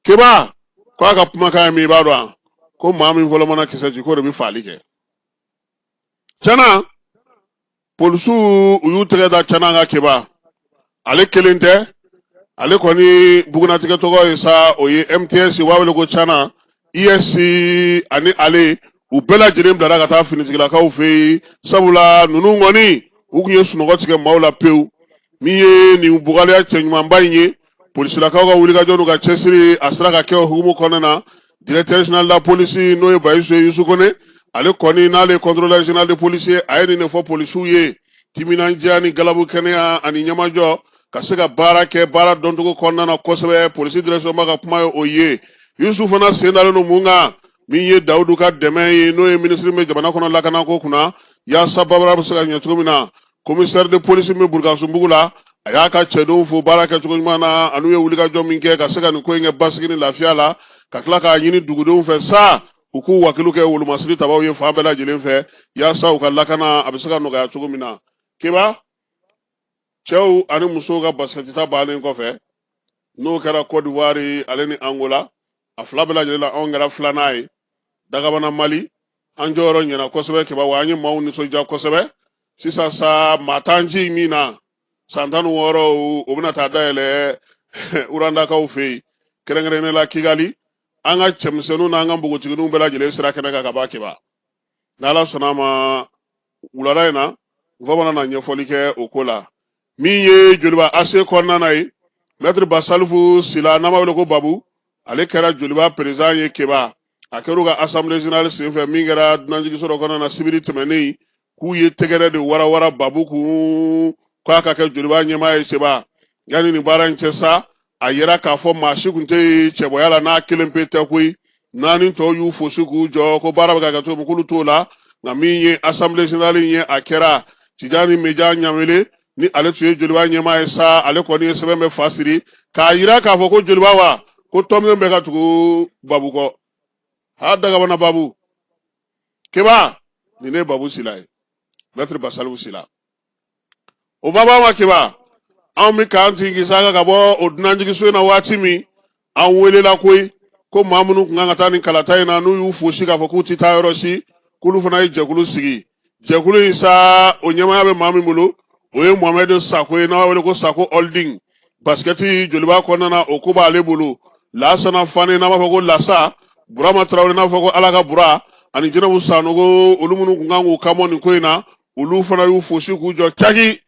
Keba. K'a ka kumakan ye min, i b'a dɔn ko maa min fɔlɔ mana kisɛ ci, k'o de bɛ faali kɛ. Cana, polisiw u y'u tɛgɛ da Cana kan Keba. Ale kelen tɛ, ale kɔni bugunatigɛ tɔgɔ ye sa, o ye MTS, u b'a wele ko Cana IS. Ani ale, u bɛɛ lajɛlen bilara ka taa finitigilakaw fɛ yen, sabula ninnu kɔni u tun ye sunɔgɔ tigɛ maaw la pewu. Min ye nin bugaliya cɛɲumanba in ye, polisilakaw ka wulikajɔ n'u ka cɛsiri, a sera ka kɛ o hukumu kɔnɔna na. Directeur général de la police, n'o ye Bayisu ye, Yusu Kone, ale kɔni n'ale ye contrôleur général de police ye, a ye nin de fɔ polisiw ye: timinandiya ni galabu kɛnɛya ani ɲɛmajɔ, ka se ka baara kɛ baara dɔncogo kɔnɔna na kosɛbɛ. Polisi direction ba ka kuma ye o ye. Yusu fana sen dalen don mun kan? Min ye Dawudu ka dɛmɛ ye, n'o ye minisiri min bɛ jamana kɔnɔ lakanako kunna, yaasa baara bɛ se ka ɲɛ cogo min na. Commissaire de police min bɛ Burukasumbugu la, a y'a ka cɛdenw fo baara kɛcogo ɲuman na, an'u ye wulikajɔ min kɛ ka se ka nin ko in kɛ basigi ni lafiya la, ka tila k'a ɲini dugudenw fɛ sa, u k'u wakilu kɛ wolomasiri tabaw ye fan bɛɛ lajɛlen fɛ, yaasa u ka lakana a bɛ se ka nɔgɔya cogo min na. Keba, cɛw ani musow ka basikɛti ta bannen kɔfɛ, n'o kɛra Côte d'Ivoire ale ni Angola, a fila bɛɛ lajɛlen la, anw kɛra filanan ye. Dagabana Mali, an jɔyɔrɔ ɲɛna kosɛbɛ Keba, wa an ye maaw nisɔndiya kosɛbɛ. Sisan sa, maa t'an ci min na san 16, o bɛna taa dayɛlɛ Urandakaw fɛ yen, kɛrɛnkɛrɛnnenya la Kigali. An ka cɛmisɛnninw n'an ka npogotigininw bɛɛ lajɛlen sera kɛnɛ kan ka ban Keba. N'Ala sɔnna a ma, wulada in na, n fa bɛna na ɲɛfɔli kɛ o ko la. Min ye Joliba AC kɔnɔna na ye, Maître Basalifu Sila, n'an b'a wele ko Babu, ale kɛra Joliba président ye Keba. A kɛra u ka assemblée générale senfɛ min kɛra dunanjiginso dɔ kɔnɔna na sibiri tɛmɛnen, k'u ye tɛgɛrɛ de warawara Babu kun k'a ka kɛ Joliba ɲɛmaa ye Keba. Yanni nin baara in cɛ sa, a yira k'a fɔ maa si kun tɛ cɛbɔya la n'a kelen pe tɛ koyi. Naani tɔw y'u fosi k'u jɔ ko baara bɛ ka kɛ cogo min, k'olu t'o la. Nka min ye assemblée générale in ye, a kɛra Tijani Meja Ɲamele ni ale tun ye Joliba ɲɛmaa ye sa, ale kɔni ye sɛbɛn bɛ fa siri k'a yira k'a fɔ ko Joliba wa ko tɔnminɛn bɛ ka tugu Babu kɔ. Ha, dagabana Babu Keba, nin ne ye Babu Sila ye, Maître Basalifu Sila. O ma ban ma Keba, anw bɛ k'an tingi saga ka bɔ o dunanjiginso in na waati min, an welela koyi ko maa minnu tun kan ka taa nin kalata in na, n'u y'u fosi k'a fɔ k'u tɛ taa yɔrɔ si, k'olu fana ye jɛkulu sigi. Jɛkulu in sa, o ɲɛmaaya bɛ maa min bolo, o ye Mohamɛd Sako ye, n'an b'a wele ko Sako Holding. Basikɛti Joliba kɔnɔna na, o ko b'ale bolo. Lasana Fane, n'an b'a fɔ ko Lasa Burama Tarawele, n'a fɔ ko Ala ka Bura, ani Jɛnɛbu Sanogo, olu minnu tun kan k'u kanbɔ nin ko in na, olu fana y'u fosi k'u jɔ caki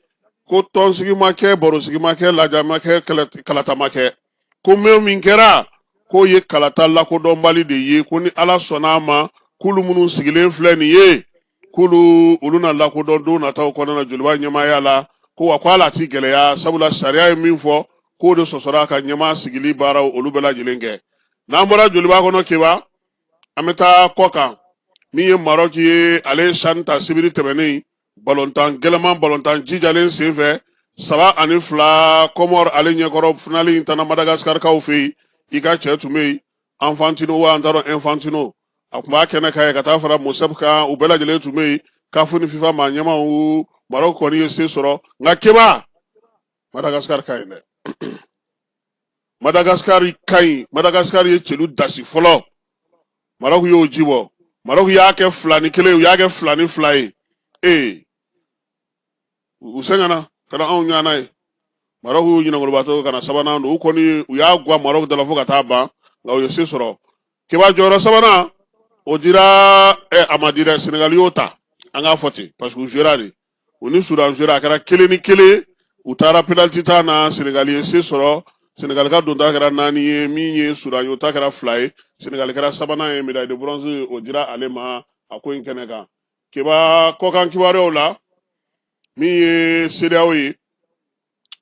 ko tɔnsigi ma kɛ, barosigi ma kɛ, laja ma kɛ, kalata ma kɛ, ko min kɛra k'o ye kalata lakodɔnbali de ye, ko ni Ala sɔnna a ma, k'olu minnu sigilen filɛ nin ye, k'olu olu na lakodɔn don nataw kɔnɔna na Joliba ɲɛmaaya la. Ko wa ko ala ti gɛlɛya, sabula sariya ye min fɔ, k'o de sɔsɔra ka ɲɛmaa sigili baaraw olu bɛɛ lajɛlen kɛ. N'an bɔra Joliba kɔnɔ Keba, an bɛ taa kɔ kan. Min ye Marɔki ye, ale ye CHAN ta sibiri tɛmɛnen, balontan gɛlɛman, balontan jijalen senfɛ, 3-2 Kɔmɔri ale ɲɛkɔrɔ. Finali in tana Madagaskarikaw fɛ yen. I ka cɛ tun bɛ yen. Infantino wa an t'a dɔn Infantino a tun b'a kɛnɛ kan yen ka taa fara Motsepe kan, u bɛɛ lajɛlen tun bɛ yen, CAF ni FIFA maa ɲɛmaaw. Maroc kɔni ye se sɔrɔ, nka Keba, Madagascar ka ɲi dɛ, Madagascar ka ɲi. Madagascar ye celu dasi fɔlɔ, Maroc y'o ji bɔ. Maroc y'a kɛ 2-1, u y'a kɛ 2-2 ye. Ee, u sɛgɛnna ka na anw ɲana ye. Maroc y'u ɲinɛnkolobatɔ ka na sabanan don. U kɔni u y'a gwan Maroc da la fo ka taa ban, nka u ye se sɔrɔ. Keba, jɔyɔrɔ sabanan o dira ɛ, a ma di dɛ, Senegal y'o ta, an k'a fɔ ten, parce que u jouera de, u ni Sudan jouera, a kɛra 1-1. U taara penalty ta na, Senegal ye se sɔrɔ. Senegal ka donta kɛra 4 ye, min ye Sudan ye o ta kɛra 2 ye. Senegal kɛra sabanan ye, médaille de bronze o dira ale ma a ko in kɛnɛ kan. Keba, kɔkan kibaruyaw la, min ye CEDEAO ye,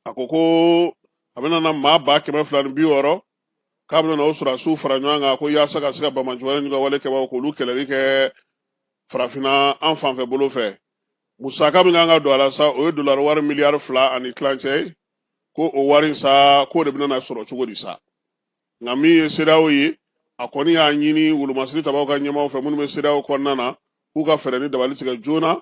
a ko ko a bɛna na maa 260,000, k'a bɛna na o sɔrɔdasiw fara ɲɔgɔn kan, ko yaasa ka se ka banbaanci wale n'u ka wale kɛbaaw k'olu kɛlɛli kɛ farafinna an fanfɛ bolo fɛ. Musaka min kan ka don a la sa, o ye dolari wari miliyari 2.5 ye. Ko o wari sa, k'o de bɛna na sɔrɔ cogo di sa? Nka min ye CEDEAO ye, a kɔni y'a ɲini wolomasiri tabaw ka ɲɛmaaw fɛ minnu bɛ CEDEAO kɔnɔna na, k'u ka fɛɛrɛ ni dabali tigɛ joona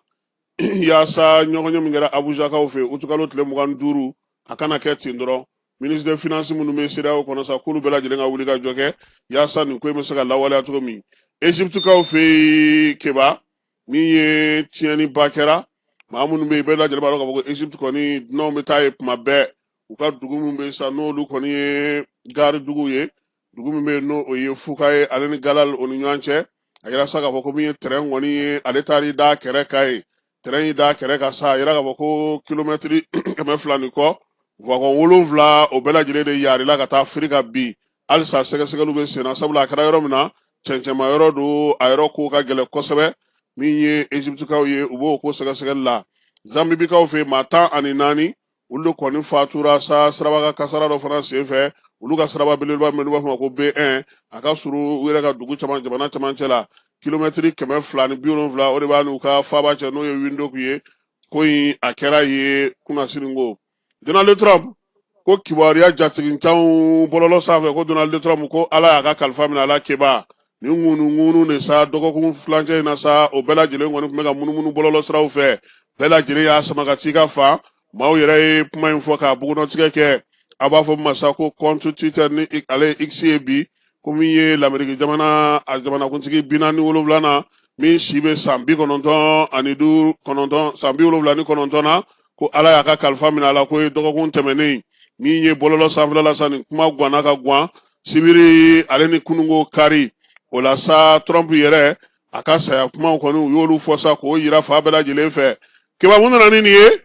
yaasa ɲɔgɔnye min kɛra Abujakaw fɛ utukalo tile 25, a kana kɛ ten dɔrɔn. Ministre des finances minnu bɛ CEDEAO kɔnɔ sa, k'olu bɛɛ lajɛlen ka wuli ka jɔ kɛ yaasa nin ko in bɛ se ka lawaleya cogo min. Egyptekaw fɛ yen, Keba, min ye tiɲɛniba kɛra, maa minnu bɛ yen, bɛɛ lajɛlen b'a dɔn k'a fɔ ko Egypte kɔni dunanw bɛ taa yen kuma bɛɛ. U ka dugu min bɛ yen sa, n'olu kɔni ye gari dugu ye, dugu min bɛ yen n'o o ye Fuka ye, ale ni Galal o ni ɲɔgɔn cɛ, a yira sa k'a fɔ ko min ye tɛrɛn kɔni ye, ale taar'i da kɛrɛ kan yen. Tɛrɛn y'i da kɛrɛ kan sa, a yira k'a fɔ ko kilomɛtiri 200 ni kɔ, wagon 7 o bɛɛ lajɛlen de yarila ka taa firi ka bin. Halisa sɛgɛsɛgɛliw bɛ sen na, sabula a kɛra yɔrɔ min na, cɛncɛnma yɔrɔ don, a yɔrɔ ko ka gɛlɛn kosɛbɛ. Min ye Egyptekaw ye, u b'o ko sɛgɛsɛgɛli la. Zambibikaw fɛ yen, maa 14 olu de kɔni fatura sa siraba kan kasara dɔ fana senfɛ. Olu ka siraba belebeleba min n'u b'a fɔ ma ko B1, a ka surun u yɛrɛ ka dugu caman, jamana camancɛ la, kilomɛtiri 270, o de b'a n'u ka faaba cɛ, n'o ye Windhoek ye. Ko in a kɛra ye kunasini ko Donald Trump ko kibaruya jatigintanw bɔlɔlɔ sanfɛ ko Donald Trump ko Ala y'a ka kalifa minɛ a la. Keba, ni ŋunuŋunu de sa dɔgɔkun filancɛ in na sa, o bɛɛ lajɛlen kɔni tun bɛ ka munumunu bɔlɔlɔ siraw fɛ, bɛɛ lajɛlen y'a sama ka t'i ka fan. Maaw yɛrɛ ye kuma in fɔ k'a bugunnatigɛ kɛ. A b'a fɔ masa ko compte Twitter ni ale ye X ye bi, ko min ye Lameriki jamana a jamanakuntigi 47nan, min si bɛ san 95, 9, san 79 na, ko Ala y'a ka kalifa minɛ a la, ko ye dɔgɔkun tɛmɛnen. Min ye bɔlɔlɔ sanfɛla la sa, nin kuma ganna ka gan sibiri ale ni kununko kari. O la sa, Trump yɛrɛ a ka saya kumaw kɔni, u y'olu fɔ sa k'o yira fan bɛɛ lajɛlen fɛ. Keba, mun nana ni nin ye?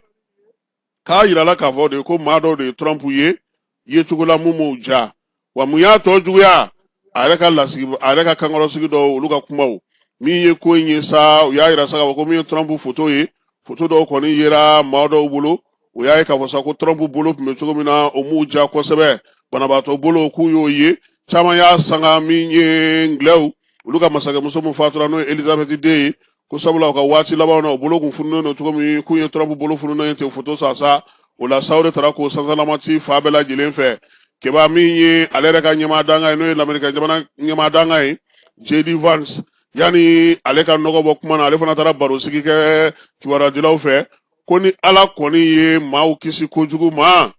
K'a yirala k'a fɔ de ko maa dɔw de ye Trump ye yecogo la mun m'o diya. Wa mun y'a tɔ juguya? A yɛrɛ ka lasigi, a yɛrɛ ka kankɔrɔsigi dɔw, olu ka kumaw. Min ye ko in ye sa, u y'a yira sa k'a fɔ ko min ye Trump foto ye, foto dɔw kɔni yera maa dɔw bolo, o y'a ye k'a fɔ sa ko Trump bolo tun bɛ cogo min na, o m'u diya kosɛbɛ. Banabaatɔ bolo, k'u y'o ye, caman y'a sanga min ye ngilɛw olu ka masakɛmuso min fatura, n'o ye Elizabeth den ye, ko sabula u ka waati labanw na, o bolo kun fununen don cogo min, k'u ye Trump bolo fununen ye ten foto san sa. O la sa, o de taara k'o sansalama ci fan bɛɛ lajɛlen fɛ. Keba, min ye ale yɛrɛ ka ɲɛmaa dankan ye, n'o ye Lamerikɛn jamana ɲɛmaa dankan ye, JD Vance, yanni ale ka nɔgɔ bɔ kuma na, ale fana taara barosigi kɛ kibaruyadilaw fɛ, ko ni Ala kɔni ye maaw kisi kojugu ma,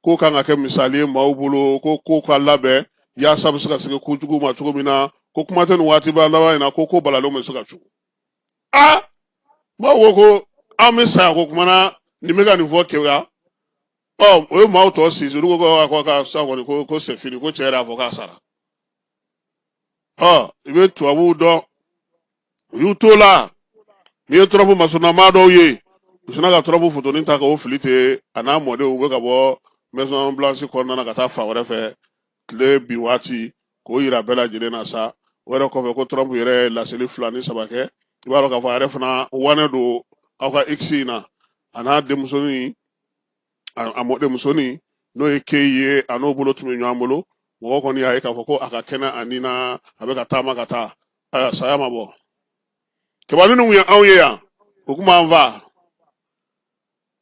ko kan ka kɛ misali ye maaw bolo, ko ko ka labɛn yaasa bɛ se ka se kojugu ma cogo min na, ko kuma tɛ nin waati ba laban in na, ko ko balalenw bɛ se ka cogo. Aa, maaw ko ko an bɛ saya ko kuma na, nin bɛ ka nin fɔ. Keba, ɔ o ye maaw tɔ sinsin, olu ko ko ka sa kɔni, ko ko c'est fini, ko cɛ yɛrɛ y'a fɔ k'a sara. Ɔ i bɛ tubabuw dɔn, u y'u t'o la. N'i ye Trump masurunnamaa dɔw ye, u sinna ka Trump fotonin ta k'o fili ten, a n'a mɔdenw bɛ ka bɔ Maison Blanche kɔnɔna na ka taa fan wɛrɛ fɛ tile bin waati, k'o yira bɛɛ lajɛlen na sa. O yɛrɛ kɔfɛ, ko Trump yɛrɛ ye laseli 2 ni 3 kɛ. I b'a dɔn k'a fɔ a yɛrɛ fana wanɛ don aw ka X in na, a n'a denmusonin, a mɔdenmusonin, n'o ye Kay ye, a n'o bolo tun bɛ ɲɔgɔn bolo. Mɔgɔ kɔni y'a ye k'a fɔ ko a ka kɛnɛ a ni na, a bɛ ka taama ka taa. Ayiwa, saya ma bɔ. Keba, ninnu ye anw ye yan, o tun b'an fa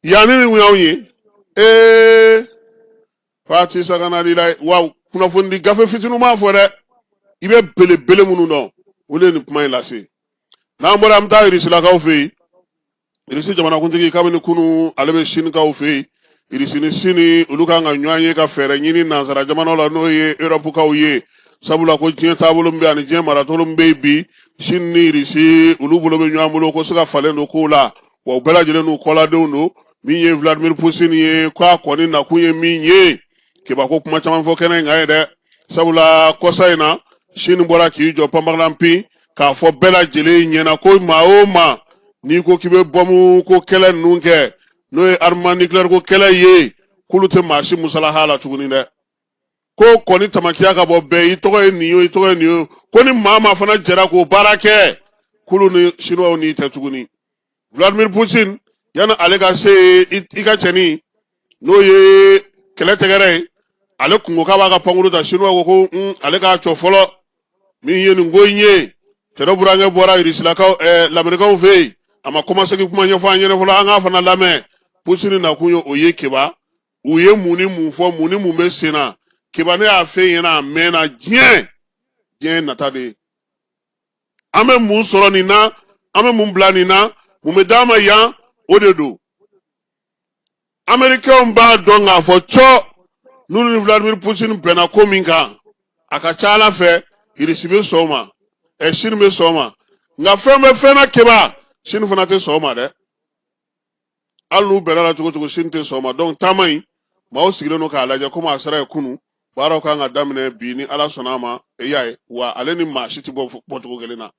yan, ni nin y'anw ye. Ee, Fati saganali la wa, kunnafoni di gafe fitininw m'a fɔ dɛ. I bɛ belebele minnu dɔn, olu ye nin kuma in lase. N'an bɔra, an bɛ taa Irisilakaw fɛ yen. Irisi jamanakuntigi, kabini kunu ale bɛ Sinikaw fɛ yen. Irisi ni Sini, olu kan ka ɲɔgɔn ye ka fɛɛrɛ ɲini nansara jamanaw la, n'o ye Erɔpukaw ye, sabula ko diɲɛ taabolo min bɛ ani diɲɛ maracogo min bɛ yen bi, Sini ni Irisi olu bolo bɛ ɲɔgɔn bolo ko se ka falen don kow la, wa u bɛɛ lajɛlen n'u kɔladenw don. Min ye Vladimir Poutine ye, k'a kɔni nakun ye min ye, Keba, ko kuma caman fɔ kɛnɛ in kan ye dɛ, sabula kɔsa in na Sini bɔra k'i jɔ panparalanpin k'a fɔ bɛɛ lajɛlen ɲɛna ko maa o maa n'i ko k'i bɛ bɔmu ko kɛlɛ ninnu kɛ, n'o ye armement nucléaire ko kɛlɛ ye, k'olu tɛ maa si musalaha la tuguni dɛ, ko kɔni tamakiya ka bɔ bɛɛ, i tɔgɔ ye nin ye, i tɔgɔ ye nin ye, ko ni maa maa fana jɛra k'o baara kɛ, k'olu ni Siniwaw n'i tɛ tuguni. Vladimir Poutine, yanni ale ka se i ka cɛnin, n'o ye kɛlɛ tɛgɛrɛ ye, ale kun ko k'a b'a ka pankuru ta, Siniwa ko ko ale k'a cɔ fɔlɔ. Min ye nin ko in ye, cɛdɔ burankɛ bɔra Irisilakaw Lamerikaw fɛ yen, a ma kɔmasegin kuma ɲɛfɔ an ɲɛna fɔlɔ, an k'a fana lamɛn. Poutine nakun ye o ye. Keba, u ye mun ni mun fɔ, mun ni mun bɛ sen na? Keba, ne y'a f'e ɲɛna a mɛnna, diɲɛ nata de ye. An bɛ mun sɔrɔ nin na, an bɛ mun bila nin na, mun bɛ d'an ma yan, o de don. Amerikɛnw b'a dɔn k'a fɔ cɔ n'olu ni Vladimir Poutine bɛnna ko min kan, a ka ca ala fɛ Irisi bɛ sɔn o ma, Sini bɛ sɔn o ma. Nka fɛn bɛ fɛn na, Keba, Sini fana tɛ sɔn o ma dɛ. Hali n'u bɛnna la cogo cogo, Sini tɛ sɔn o ma. Donc taama in, maaw sigilen don k'a lajɛ komi a sera yen kunun, baaraw kan ka daminɛ bi ni Ala sɔnna a ma. E y'a ye wa, ale ni maa si tɛ bɔ bɔcogo kelen na.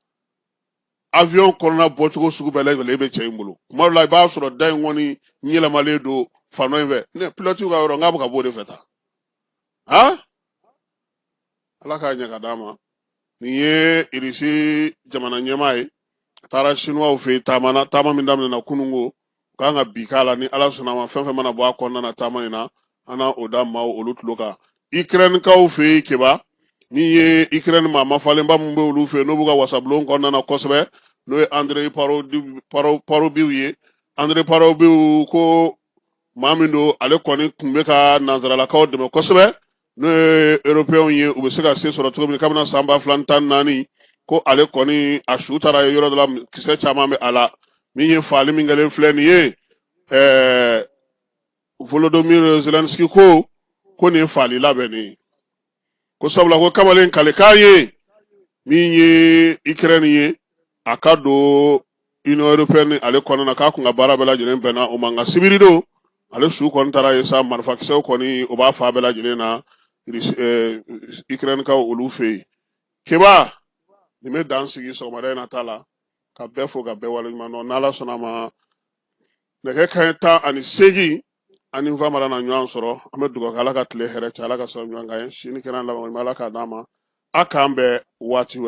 Avion kɔnɔna bɔcogo sugu bɛɛ lajɛlen bɛ cɛ in bolo. Kuma dɔ la, i b'a sɔrɔ da in kɔni yɛlɛmalen don fan dɔ in fɛ, ne pilote ka yɔrɔ, n k'a bɛ ka bɔ o de fɛ tan. Han, Ala k'a ɲɛ ka d'a ma. Nin ye Irisi jamana ɲɛmaa ye, a taara Sinuwaw fɛ yen taama na, taama min daminɛna kununko, k'an ka bi k'a la ni Ala sɔnna a ma. Fɛn fɛn mana bɔ a kɔnɔna na taama in na, an na o da maaw olu tulo kan. Ikɛrɛnikaw fɛ yen, Keba, min ye Ikɛrɛni maa mafalenba min bɛ olu fɛ yen, n'o b'u ka wasabulon kɔnɔna na kosɛbɛ, n'o ye Andre Parobiw ye. Andre Parobiw ko maa min don, ale kɔni tun bɛ ka nansaralakaw dɛmɛ kosɛbɛ, n'o ye européenw ye, u bɛ se ka se sɔrɔ cogo min kabini san 2014, ko ale kɔni a su taara ye yɔrɔ dɔ la, kisɛ caman bɛ a la. Min ye faali min kɛlen filɛ nin ye, Volodymyr Zelensky ko nin ye faali labɛnnen ye, ko sabula ko kamalen kalekan ye min ye Ukraine ye, a ka don Union européenne ale kɔnɔna na, k'a kun ka baara bɛɛ lajɛlen bɛnna o ma. Nka sibiri don, ale su kɔni taara ye sa, marifakisɛw kɔni o b'a fa bɛɛ lajɛlen na Ukraine kaw olu fɛ yen. Keba, nin bɛ dan sigi sɔgɔmada in na ta la, ka bɛɛ fo ka bɛɛ waleɲuman dɔn. N'Ala sɔnna a ma, nɛgɛ kanɲɛ 18 ani fa mara na ɲɔgɔn sɔrɔ. An bɛ dugawu kɛ, Ala ka tile hɛrɛ cɛ, Ala ka sɔrɔ ɲɔgɔn kan ye, sini kɛnɛ laban, Ala k'a d'an ma. A k'an bɛn waati wɛrɛ.